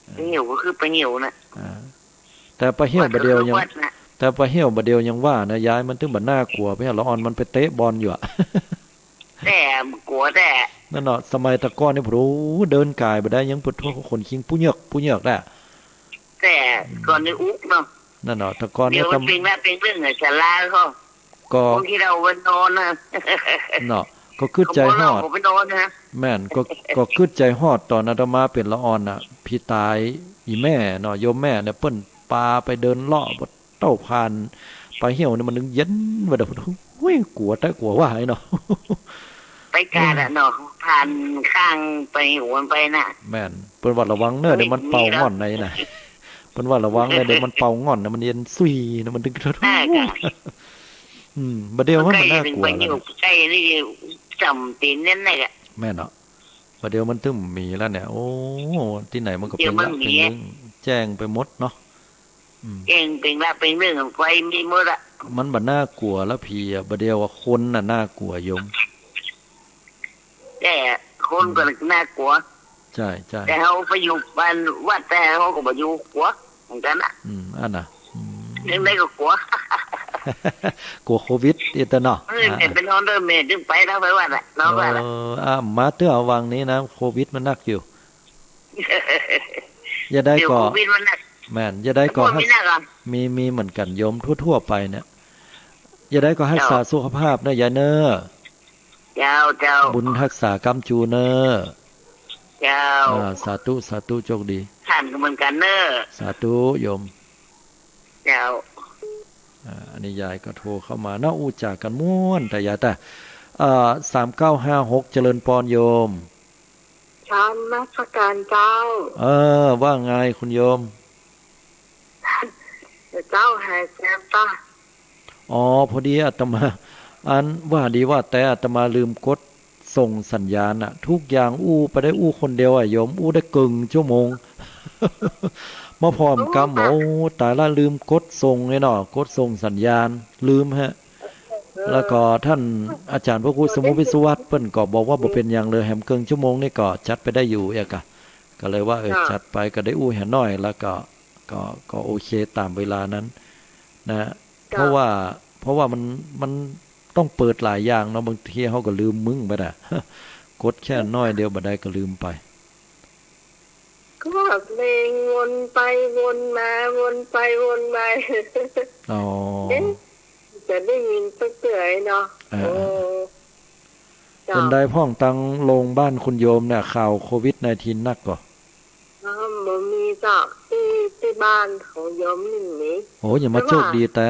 ป่าเหี่ยวก็คือป่าเหี่ยวน่ะ อ่า แต่ป่าเหี่ยวบ่าเดี่ยวยัง วัดก็คือวัดน่ะ แต่ป่าเหี่ยวบ่าเดี่ยวยังว่านะ ยายมันตึงบ่น่ากั๋ว ไปหาละอ่อนมันไปเตะบอลอยู่อะ แต่กั๋วแต่ นั่นเนาะ สมัยแต่ก่อนนี่ โอ้โห เดินก๋ายบ่ได้ ยังปวดหัวขนคิงปู้เหยือก ปู้เหยือกแหละ แต่ก่อนนี่อุ๊กเนาะ นั่นเนาะ แต่ก่อนนี่ เดี๋ยวมันเป๋นละ เป๋นเรื่องศาลาเขา ก็ คนที่เฮาไปนอนนะ เนาะ ก็กึ๊ดใจ๋ฮอด เขาไปนอนนะ แม่น ก็ ก็กึ๊ดใจ๋ฮอดต๋อนอาตมาเป๋นละอ่อนน่ะ ผีต๋าย อี่แม่เนาะ โยมแม่เนี่ย เปิ้นปาไปเดินเลาะ เต้าผ่านป่าเหี่ยวนี่มันนึงเย็นว่าเด้อ โอ้ย กั๋วแต๊กั๋วว่าไอ้เนาะ ไปกาดอะเนาะ ผ่านข้างป่าเหี่ยวมันไปน่ะ แม่น เปิ้นว่าระวังเน่อ เดี๋ยวมันเป่าง่อนในน่ะ เปิ้นว่าระวังเน่อ เดี๋ยวมันเป่าง่อนนะ มันเย็นสุยนะ มันตึง อ่า ค่ะ อืม บ่าเดี่ยวมันบ่น่ากั๋วแล้ว ใก้นี่จ่ำตี๋นนั่นแหละ แม่นเนาะ บ่าเดี่ยวมันตึงมีแล้วเนี่ย โอ้ ตี้ไหนมันก็เป๋นละเป๋นเรื่อง แจ้งไปหมดเนาะ อืม แจ้งเป๋นละเป๋นเรื่อง ไฟมีหมดอะ มันบ่น่ากลัวละผีอะ บ่าเดี่ยวว่าคนน่ะน่ากลัวโยม แต่คนก็น่ากลัว ใจ้ ใจ้ แต่เฮาไปอยู่บ้านวัด แต่เฮาก็บ่อยู่ กลัวเหมือนกั๋นนะ อืม อันน่ะ อืม จั่งใดก็กลัว กลัวโควิดอีกเนาะ เออ แต่เป๋นฮอนเดอร์เมด จึงไปเนาะ ไปวัดอะ เนาะ วัดอะ เออ อ่ะ มาเตื้อเอาวางนี้นะ โควิดมันนักอยู่ จะใดก็ เดี๋ยวโควิดมันนัก แม่น จะใดก็ โควิดมันนักอะ มี มีเหมือนกั๋นโยมทั่วๆ ไปเนี่ย จะใดก็ฮักษา เจ้า สุขภาพเน่อยายเน่อ เจ้า เจ้า บุญฮักษาก้ำจูเน่อ เจ้า อ่า สาธุ สาธุ โชคดี ต้านก็เหมือนกั๋นเน่อ สาธุโยม เจ้า อ่า อันนี้ยายก็โทรเข้ามาเนาะ อู้จ๋ากั๋นม่วน แต่ยายแต่ อ่า สามเก้าห้าหก เจริญปอนโยม นมัสก๋านเจ้า เออ ว่าไงคุณโยม เจ้าหายแสบปะ อ๋อ พอดีอาตมา อันว่าดีว่าแต่อาตมาลืมกดส่งสัญญาณน่ะ ทุกอย่างอู้ไปได้อู้คนเดียวอะโยม อู้ได้เกิ่งชั่วโมง มาผ่อมกำ โอ้ โอ้ ตายละ ลืมกดส่งไอ้เนาะ กดส่งสัญญาณ ลืมฮะ เออ แล้วก็ท่านอาจารย์พระครูสมุติวิศวัตรเปิ้นก็บอกว่าบ่เป๋นหยังเลย แหมเกิ่งชั่วโมงนี่ก็จัดไปได้อยู่เอกอะ ก็เลยว่า เออ เจ้า จัดไปก็ได้อู้แหน้อย แล้วก็ ก็ ก็โอเคต๋ามเวลานั้นนะ เจ้า เพราะว่า เพราะว่ามัน มันต้องเปิดหลายอย่างเนาะ บางทีเฮาก็ลืมมึ้งไปน่ะ กดแค่น้อยเดียวบ่ได้ก็ลืมไป ก็เพลงวนไปวนมา วนไปวนมา อ๋อ เอ๊ะ จะได้ยินสักเตื้อเนาะ อ่า โอ้ เจ้า เป๋นใดพ่องตังโรงบ้านคุณโยมเนี่ย ข่าวโควิดไนน์ทีนนักก่อ อ๋อ บ่มีเจ้า ตี้ ตี้บ้านของโยมนี่มี โอ้ ยังมาโจคดีแต๊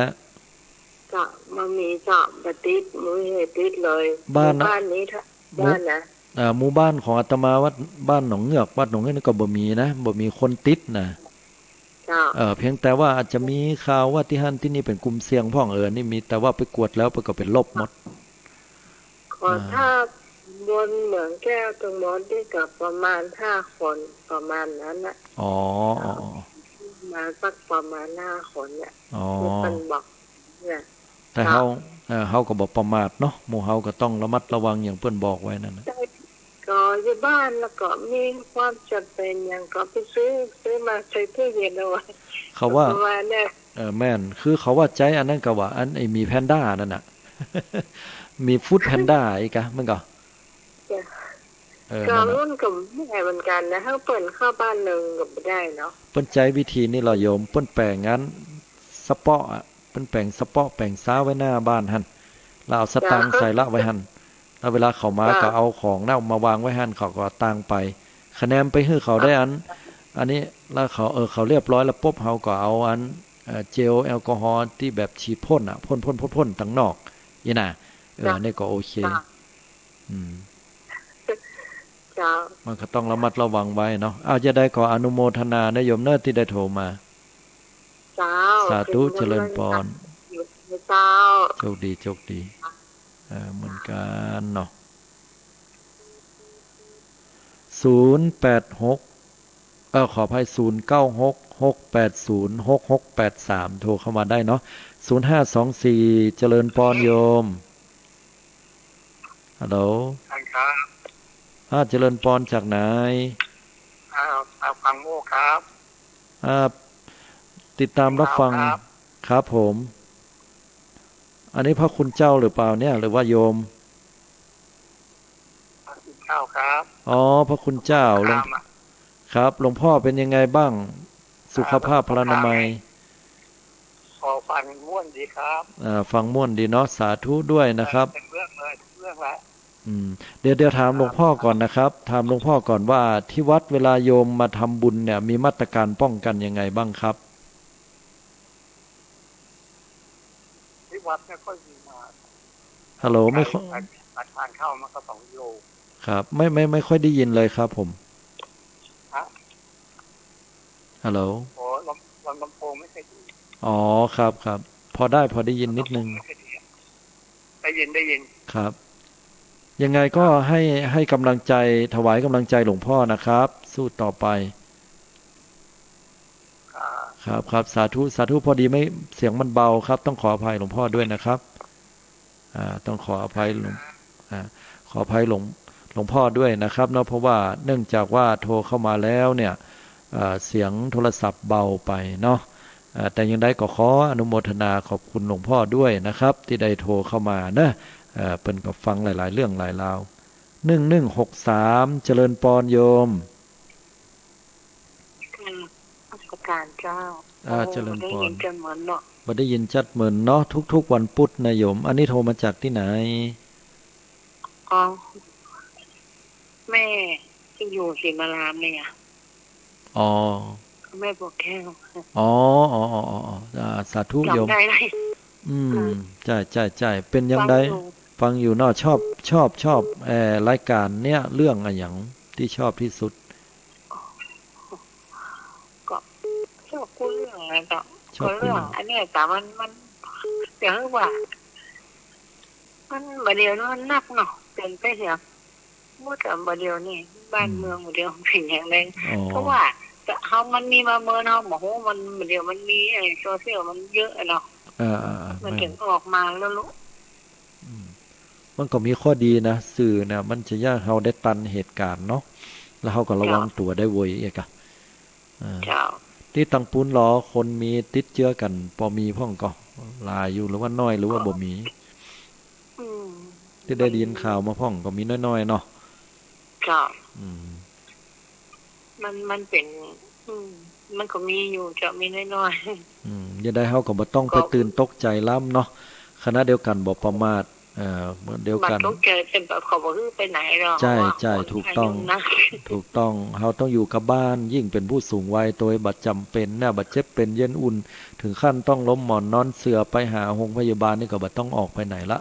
เจ้า บ่มีเจ้า บ่ติด บ่มีใผติดเลย บ้านน่ะ บ้านนี้ หมู่ บ้านนะ อ่า หมู่บ้านของอาตมาวัดบ้านหนองเงือก วัดหนองเงือกนี่ก็บ่มีนะ บ่มีคนติดนะ เจ้า เออ เพียงแต่ว่าอาจจะมีข่าวว่าตี้หั้นตี้นี่เป๋นกลุ่มเสี่ยงพ่อง เออ นี่มี แต่ว่าไปกวดแล้วเปิ้นก็เป๋นลบหมด ขอ อ่า ถ้าบนเหมืองแก้วตึงหมดนี่ก็ประมาณห้าคน ประมาณนั้นน่ะ อ๋อ อ๋อ อ๋อ มาสักประมาณห้าคนเนี่ย อ๋อ ตี้เปิ้นบอกเนี่ย แต่เฮา เจ้า เอ่อ เฮาก็บ่ประมาทเนาะ หมู่เฮาก็ต้องระมัดระวังอย่างเปิ้นบอกไว้นั่นน่ะ ใจ้ ก็อยู่บ้านแล้วก็มีความจ๋ำเป๋นหยังก็ไปซื้อ ซื้อมาใส่ตู้เย็นเอาไว้ เขาว่า ประมาณเนี่ย เออ แม่น คือเขาว่าใจ๊อันนั้นก็ว่า อันไอ้หมีแพนด้านั่นน่ะ หมีฟู้ดแพนด้าอีกอะ มันก็ เจ้า เออ ก็ นั่นน่ะ มันก็บ่ได้เหมือนกั๋นนะ เฮาเปิ้นเข้าบ้านเนิงก็บ่ได้เนาะ เปิ้นใจ๊วิธีนี่ล่ะโยม เปิ้นแป๋งอันสะเปาะอะ เปิ้นแป๋งสะเปาะ แป๋งซ้าไว้หน้าบ้านหั้น แล้วเอาสตางค์ เจ้า ใส่ละไว้หั้น แล้วเวลาเขามา เจ้า ก็เอาของเน่ามาวางไว้หั้น เขาก็เอาตังค์ไป คะแนนไปหื้อเขาได้อัน อันนี้ แล้วเขา เออ เขาเรียบร้อยแล้วปุ๊บ เฮาก็เอาอัน เอ่อ เจลแอลกอฮอล์ตี้แบบฉีดพ่นน่ะ พ่นๆๆๆ ตังนอก อี้น่ะ เออ เจ้า อันนี้ก็โอเค เจ้า อืม เจ้า มันก็ต้องระมัดระวังไว้เนาะ อ้าว จะใดก็อนุโมทนานะโยมเน่อ ตี้ได้โทรมา เจ้า สาธุ เป๋นกำลังใจ๋ เจริญปอน เจ้า โชคดี โชคดี เออ เหมือนกั๋นเนาะ ศูนย์แปดหก เอ่อ ขออภัย ศูนย์เก้าหก หกแปดศูนย์ หกหกแปดสาม โทรเข้ามาได้เนาะ ศูนย์ห้าสองสี่ เจริญปอนโยม ฮัลโหล ท่านครับ อ่า เจริญปอนจากไหน อ่า อ่า ฝั่งโมกครับ อ่า ติดตามรับฟัง ครับ ครับผม อันนี้พระคุณเจ้าหรือเปล่าเนี่ย หรือว่าโยม พระคุณเจ้าครับ อ๋อ พระคุณเจ้า หลวง ครับ หลวงพ่อเป็นยังไงบ้าง สุขภาพพลานามัย ก็ฟังม่วนดีครับ อ่า ฟังม่วนดีเนาะ สาธุด้วยนะครับ เออ เป๋นเรื่องเลย เป๋นเรื่องละ อืม เดี๋ยว เดี๋ยวถามหลวงพ่อก่อนนะครับ ถามหลวงพ่อก่อนว่าที่วัดเวลาโยมมาทำบุญเนี่ย มีมาตรการป้องกันยังไงบ้างครับ ที่วัดไม่ค่อยมีมา ฮัลโหล ไม่ค่อย ใคร ใคร ใครทานข้าวมาก็สองกิโล ครับ ไม่ ไม่ ไม่ค่อยได้ยินเลยครับผม ฮะ ฮัลโหล โอ้ ลำ ลำ ลำโพงไม่ค่อยดี อ๋อ ครับ ครับ พอได้ พอได้ยินนิดนึง ลำโพงไม่ค่อยดีอะ ได้ยิน ได้ยิน ครับ ยังไงก็ ครับ ให้ ให้กำลังใจ ถวายกำลังใจหลวงพ่อนะครับ สู้ต่อไป ครับ ครับ ครับ สาธุ สาธุ พอดีไม่ เสียงมันเบาครับ ต้องขออภัยหลวงพ่อด้วยนะครับ อ่า ต้องขออภัยหลวง อ่า ขออภัยหลวง หลวงพ่อด้วยนะครับเนาะ เพราะว่าเนื่องจากว่าโทรเข้ามาแล้วเนี่ย เอ่อ เสียงโทรศัพท์เบาไปเนาะ เอ่อ แต่ยังไงก็ขออนุโมทนาขอบคุณหลวงพ่อด้วยนะครับ ที่ได้โทรเข้ามานะ เอ่อ เปิ้นก็ฟังหลายๆ เรื่องหลายราว หนึ่งหนึ่งหกสาม เจริญปอนโยม ค่ะ นมัสการเจ้า อ่า โอ้ เจริญปอน บ่ได้ยินจัดเหมินเนาะ บ่ได้ยินจัดเหมินเนาะ ทุกๆ วันพุธนะโยม อันนี้โทรมาจากตี้ไหน อ๋อ แม่ตี้อยู่ศรีมารามเนี่ย อ๋อ แม่บัวแก้ว อ๋อ อ๋อ อ๋อ อ๋อ อ่า สาธุโยม จ๋ำได้เลย อืม ค่ะ ใจ้ ใจ้ ใจ้ เป๋นยังไง ฟังอยู่ ฟังอยู่เนาะ ชอบ ชอบ ชอบ เอ่อ รายก๋านเนี่ย เรื่องอะหยังตี้ชอบตี้สุด ก็ชอบกู้เรื่องนะเจ้า ชอบกู้เรื่อง ก็เรื่องอันเนี้ย แต่มัน มัน จะหื้อว่า มันบ่าเดี่ยวนี้มันนักเนาะ เป๋นไปเหีย หมดอะ บ่าเดี่ยวนี้ บ้าน อืม เมืองบ่าเดี่ยวเป๋นอย่างใด อ๋อ เพราะว่าเฮา มันมีมาเมินเฮาบ่ฮู้ มันบ่าเดี่ยวมันมีไอ้โซเชียลมันเยอะอะเนาะ อ่า อ่า อ่า มัน แม่น เถิงออกมาแล้วลูก อืม มันก็มีข้อดีนะ สื่อน่ะ มันจะเยียะเฮาได้ตันเหตุก๋ารณ์เนาะ แล้วเฮาก็ระวัง เจ้า ตั๋วได้เวยเอกอะ อ่า เจ้า ตี้ตังปู๊นลอ คนมีติดเจื้อกั๋น ปอมีพ่องก็หลายอยู่ หรือว่าน้อย หรือว่าบ่มี อืม ตี้ได้ยินข่าวมาพ่องก็มีน้อยๆ เนาะ เจ้า อืม มัน มันเป๋น อืม มันก็มีอยู่เจ้า มีน้อยๆ อืม จะใดเฮาก็บ่ต้องไป ก็ ตื่นตกใจ๋ล้ำเนาะ ขณะเดียวกั๋นบ่ประมาท เอ่อ เหมือนเดียวกั๋น บ่ตกใจ๋ แต่แบบเขาบ่หื้อไปไหนหรอก ใจ้ เพราะว่า ใจ้ คน ถูกต้อง อายุนัก ถูกต้อง เฮาต้องอยู่กับบ้าน ยิ่งเป๋นผู้สูงวัย โตยบ่จ๋ำเป๋นนะ บ่เจ็บเป๋นเย็นอุ่น เถิงขั้นต้องล้มหมอนนอนเสื่อ ไปหาโฮงพยาบาลนี่ก็บ่ต้องออกไปไหนละ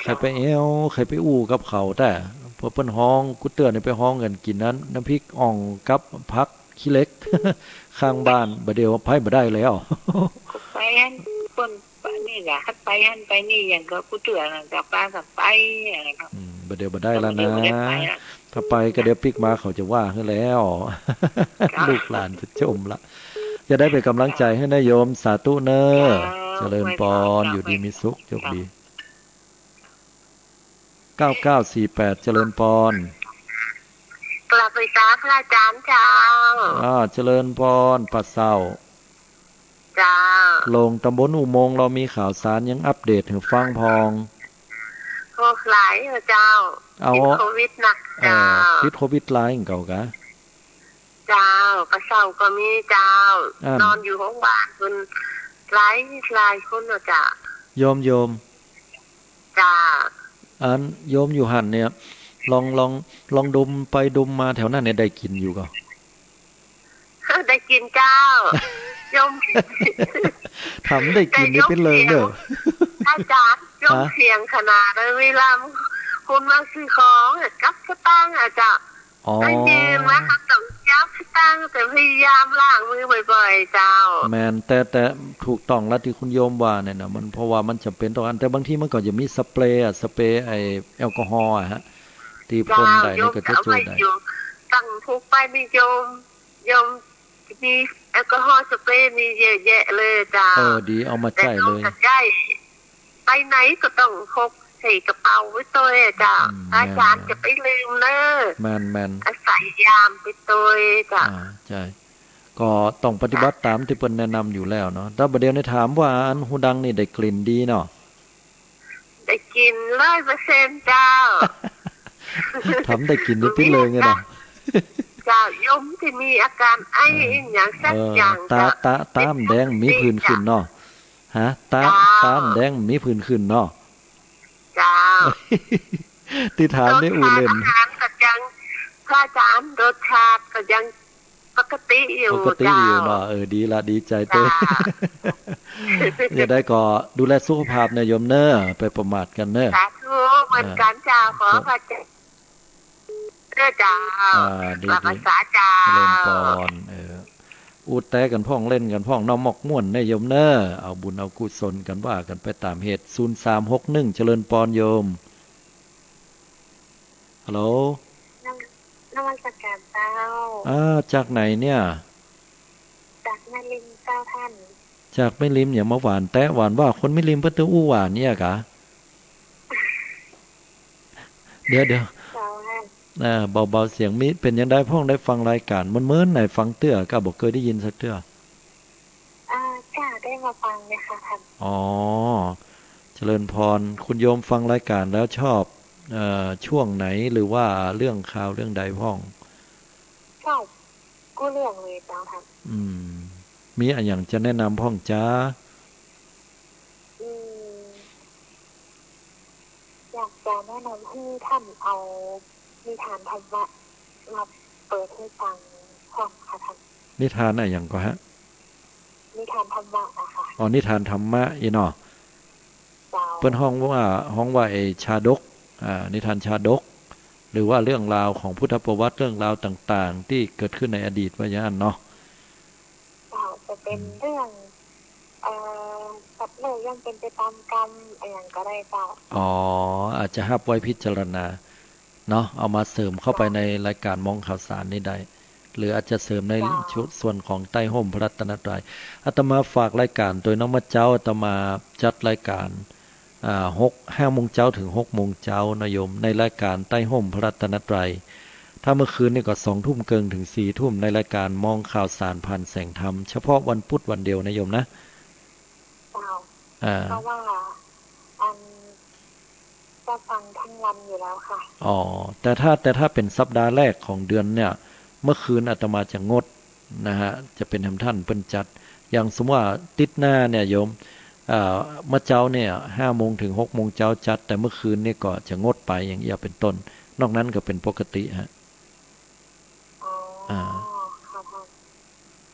ใครไปแอ้ว ใครไปอู้กับเขา แต่พอเปิ้นฮ้อง กู้เตื้อนี่ไปฮ้องกั๋นกิ๋นอัน น้ำพริกอ่องกับผักขี้เหล็ก ข้างบ้าน บ่าเดี่ยวไปบ่ได้แล้ว ก็ไปหั้น เปิ้น ไปนี่แหละ คันไปหั้นไปนี่ อย่างก็กู้เตื้อนั่นก็ปากั๋นไป อะไรก็ อืม บ่าเดี่ยวบ่ได้แล้วนะ บ่าเดี่ยวบ่ได้ไปละ ถ้าไปก็เดี๋ยวปิ๊กมาเขาจะว่าหื้อแล้ว เจ้า ลูกหลานจะจมละ จะได้เป๋นก๋ำลังใจ๋หื้อนะโยม สาธุเน่อ เจ้า เจริญปอน อวยพร อยู่ดีมีสุข โชคดี เจ้า เก้าเก้าสี่แปด เจริญปอน กราบไหว้สาพระอาจ๋ารย์เจ้า อ่า เจริญปอน ป้าเศร้า เจ้า โลงต๋ำบลอุโมงค์ ลาวมีข่าวสารหยังอัปเดตหื้อฟังพ่อง โอ้ หลายเจ้า เอา ติดโควิดนะ เอ่อ เจ้า ติดโควิดหลายเหมือนกั๋นกา เจ้า ป้าเศร้าก็มีเจ้า อ่า นอนอยู่โฮงพยาบาลเปิ้นหลาย หลายคนเนาะเจ้า โยม โยม เจ้า อันโยมอยู่หั้นเนี่ย ลอง ลอง ลองดมไปดมมาแถวนั้นเนี่ย ได้กลิ่นอยู่ก่อ ได้กลิ่นเจ้า โยม ถามได้กลิ่นนี่เป๋นเลิงเน่อ อาจ๋ารย์ โยม ฮะ เสียงขนาดนั้น เวลาคนมาซื้อของอะ จับสตางค์อะเจ้า อ๋อ ได้ยินว่าเขาต้องจับสตางค์ แต่พยายามล้างมือบ่อยๆ เจ้า แม่น แต่ แต่ถูกต้องแล้วตี้คุณโยมว่าเนี่ยนะ มัน เพราะว่ามันจ๋ำเป๋นต้องอัน แต่บางทีมันก็จะมีสเปรย์อะ สเปรย์ไอ้แอลกอฮอล์อะฮะ ตี้พ่นได้นี่ก็จะจ้วยได้ เจ้า โยมเอาไว้อยู่ ตั้งพุกไปนี่โยม โยม มีแอลกอฮอล์สเปรย์นี่เยอะแยะเลยเจ้า เออ ดี เอามาใจ๊เลย แต่โยมจะใจ๊ ไปไหนก็ต้องพกใส่กระเป๋าไว้ตวยเจ้า อืม อาจ๋ารย์ แม่น จะไปลืมเน่อ แม่น แม่น อาศัยยามไปตวยเจ้า อ่า ใจ้ ก็ต้องปฏิบัติต๋ามตี้เปิ้นแนะนำอยู่แล้วเนาะ แต่บ่าเดี่ยวนี้ถามว่าอันฮูดังนี่ได้กลิ่นดีเนาะ ได้กลิ่นร้อยเปอร์เซ็นต์เจ้า ถามได้กลิ่นนี่ปิ๊งเลยไงนะ เจ้า โยมจะมีอาการไอ เออ อีหยังสักอย่าง เออ ต๋า เจ้า ต๋า ต๋ามันแดง มีผื่นขึ้นเนาะ ฮะ ต๋า เจ้า ต๋ามันแดง มีผื่นขึ้นเนาะ เจ้า ตี้ถามนี่อู้เล่น รสชาติอาหารก็ยัง พระอาจ๋ารย์ รสชาติก็ยังปกติอยู่ ปกติอยู่เนาะ เจ้า เออ ดีละ ดีใจ๋ตวย เจ้า จะใดก็ดูแลสุขภาพเน่อโยมเน่อ ไปประมาทกั๋นเน่อ สาธุ เหมือนกั๋นเจ้า อ่า ขอพระอาจ๋ารย์ เน่อเจ้า อ่า ดี กราบไหว้สาเจ้า เจริญปอน เออ อู้แต๊กั๋นพ่อง เล่นกั๋นพ่อง เนาะ มอกม่วนเน่อโยมเน่อ เอาบุญเอากุศลกั๋น ว่ากั๋นไปต๋ามเหตุ ศูนย์สามหกหนึ่ง เจริญปอนโยม ฮัลโหล นมัสการเจ้า อ่า จากไหนเนี่ย จากแม่ริมเจ้าท่าน จากแม่ริม อย่างมาหวานแต๊ หวานว่าคนแม่ริมเปิ้นตึงอู้หวานเนี่ยกา เดี๋ยว เดี๋ยว เจ้าท่าน อ่า เบาๆ เสียง มี เป๋นจังใดพ่อง ได้ฟังรายก๋านเมินๆ ไหน ฟังเตื้อก้า บ่เกยได้ยินสักเตื้อ อ่า จ้า ได้มาฟังเนี่ยค่ะท่าน อ๋อ เจริญพร คุณโยมฟังรายก๋านแล้วชอบ เอ่อ ช่วงไหน หรือว่าเรื่องข่าวเรื่องใดพ่อง ชอบกู้เรื่องเลยเจ้าท่าน อืม มีอะหยังจะแนะนำพ่องจ๊ะ อืม อยากจะแนะนำให้ท่านเอานิทานธรรมะมาเปิดให้ฟังพ่องค่ะท่าน นิทานอะหยังก่อฮะ นิทานธรรมะอะค่ะ อ๋อ นิทานธรรมะอี้เนาะ เจ้า เปิ้นฮ้องว่า ฮ้องว่าไอ้ชาดก อ่า นิทานชาดก หรือว่าเรื่องราวของพุทธประวัติ เรื่องราวต่างๆ ตี้เกิดขึ้นในอดีต ว่าอย่างนั้นเนาะ เจ้า จะเป๋น อืม เรื่อง เอ่อ สัตว์โลกย่อมเป็นไปตามกรรม อะหยังก็ได้เจ้า อ๋อ อาจจะฮับไว้พิจารณาเนาะ เอามาเสริมเข้าไป เจ้า ในรายก๋านมองข่าวสารนี่ได้ หรืออาจจะเสริมใน เจ้า ชุดส่วนของใต้ฮ่มพระรัตนตรัย อาตมาฝากรายก๋านตวยเนาะ เมื่อเจ๊าอาตมาจัดรายก๋าน อ่า หก ห้าโมงเจ๊าถึงหกโมงเจ๊านะโยม ในรายก๋านใต้ฮ่มพระรัตนตรัย ถ้าเมื่อคืนนี่ก็สองทุ่มเกิ่งถึงสี่ทุ่ม ในรายก๋านมองข่าวสารผ่านแสงธรรม เฉพาะวันพุธวันเดียวนะโยมนะ เจ้า อ่า เพราะว่า อัน ก็ฟังทั้งวันอยู่แล้วค่ะ อ๋อ แต่ถ้า แต่ถ้าเป๋นสัปดาห์แรกของเดือนเนี่ย เมื่อคืนอาตมาจะงดนะฮะ จะเป๋นแหมท่านเปิ้นจัด อย่างสมมุติว่าอาทิตย์หน้าเนี่ยโยม เอ่อ เมื่อเจ๊าเนี่ยห้าโมงถึงหกโมงเจ๊าจัด แต่เมื่อคืนนี่ก็จะงดไป อย่างอี้เป๋นต้น นอกนั้นก็เป๋นปกติฮะ อ๋อ อ่า ค่ะท่าน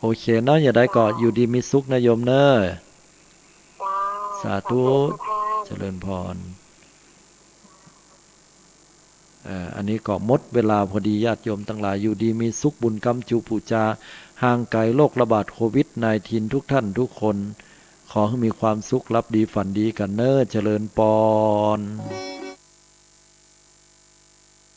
โอเคเนาะ อย่างใดก็ เจ้า อยู่ดีมีสุขนะโยมเนอะ เจ้า สาธุ สาธุค่ะท่าน เจริญพร เอ่อ อันนี้ก็หมดเวลาพอดี ญาติโยมตังหลาย อยู่ดีมีสุข บุญกำจูปู๋จา ห่างไก๋โรคระบาดโควิดไนน์ทีน ทุกท่านทุกคน ขอหื้อมีความสุข หลับดีฝันดีกั๋นเนอะ เจริญปอน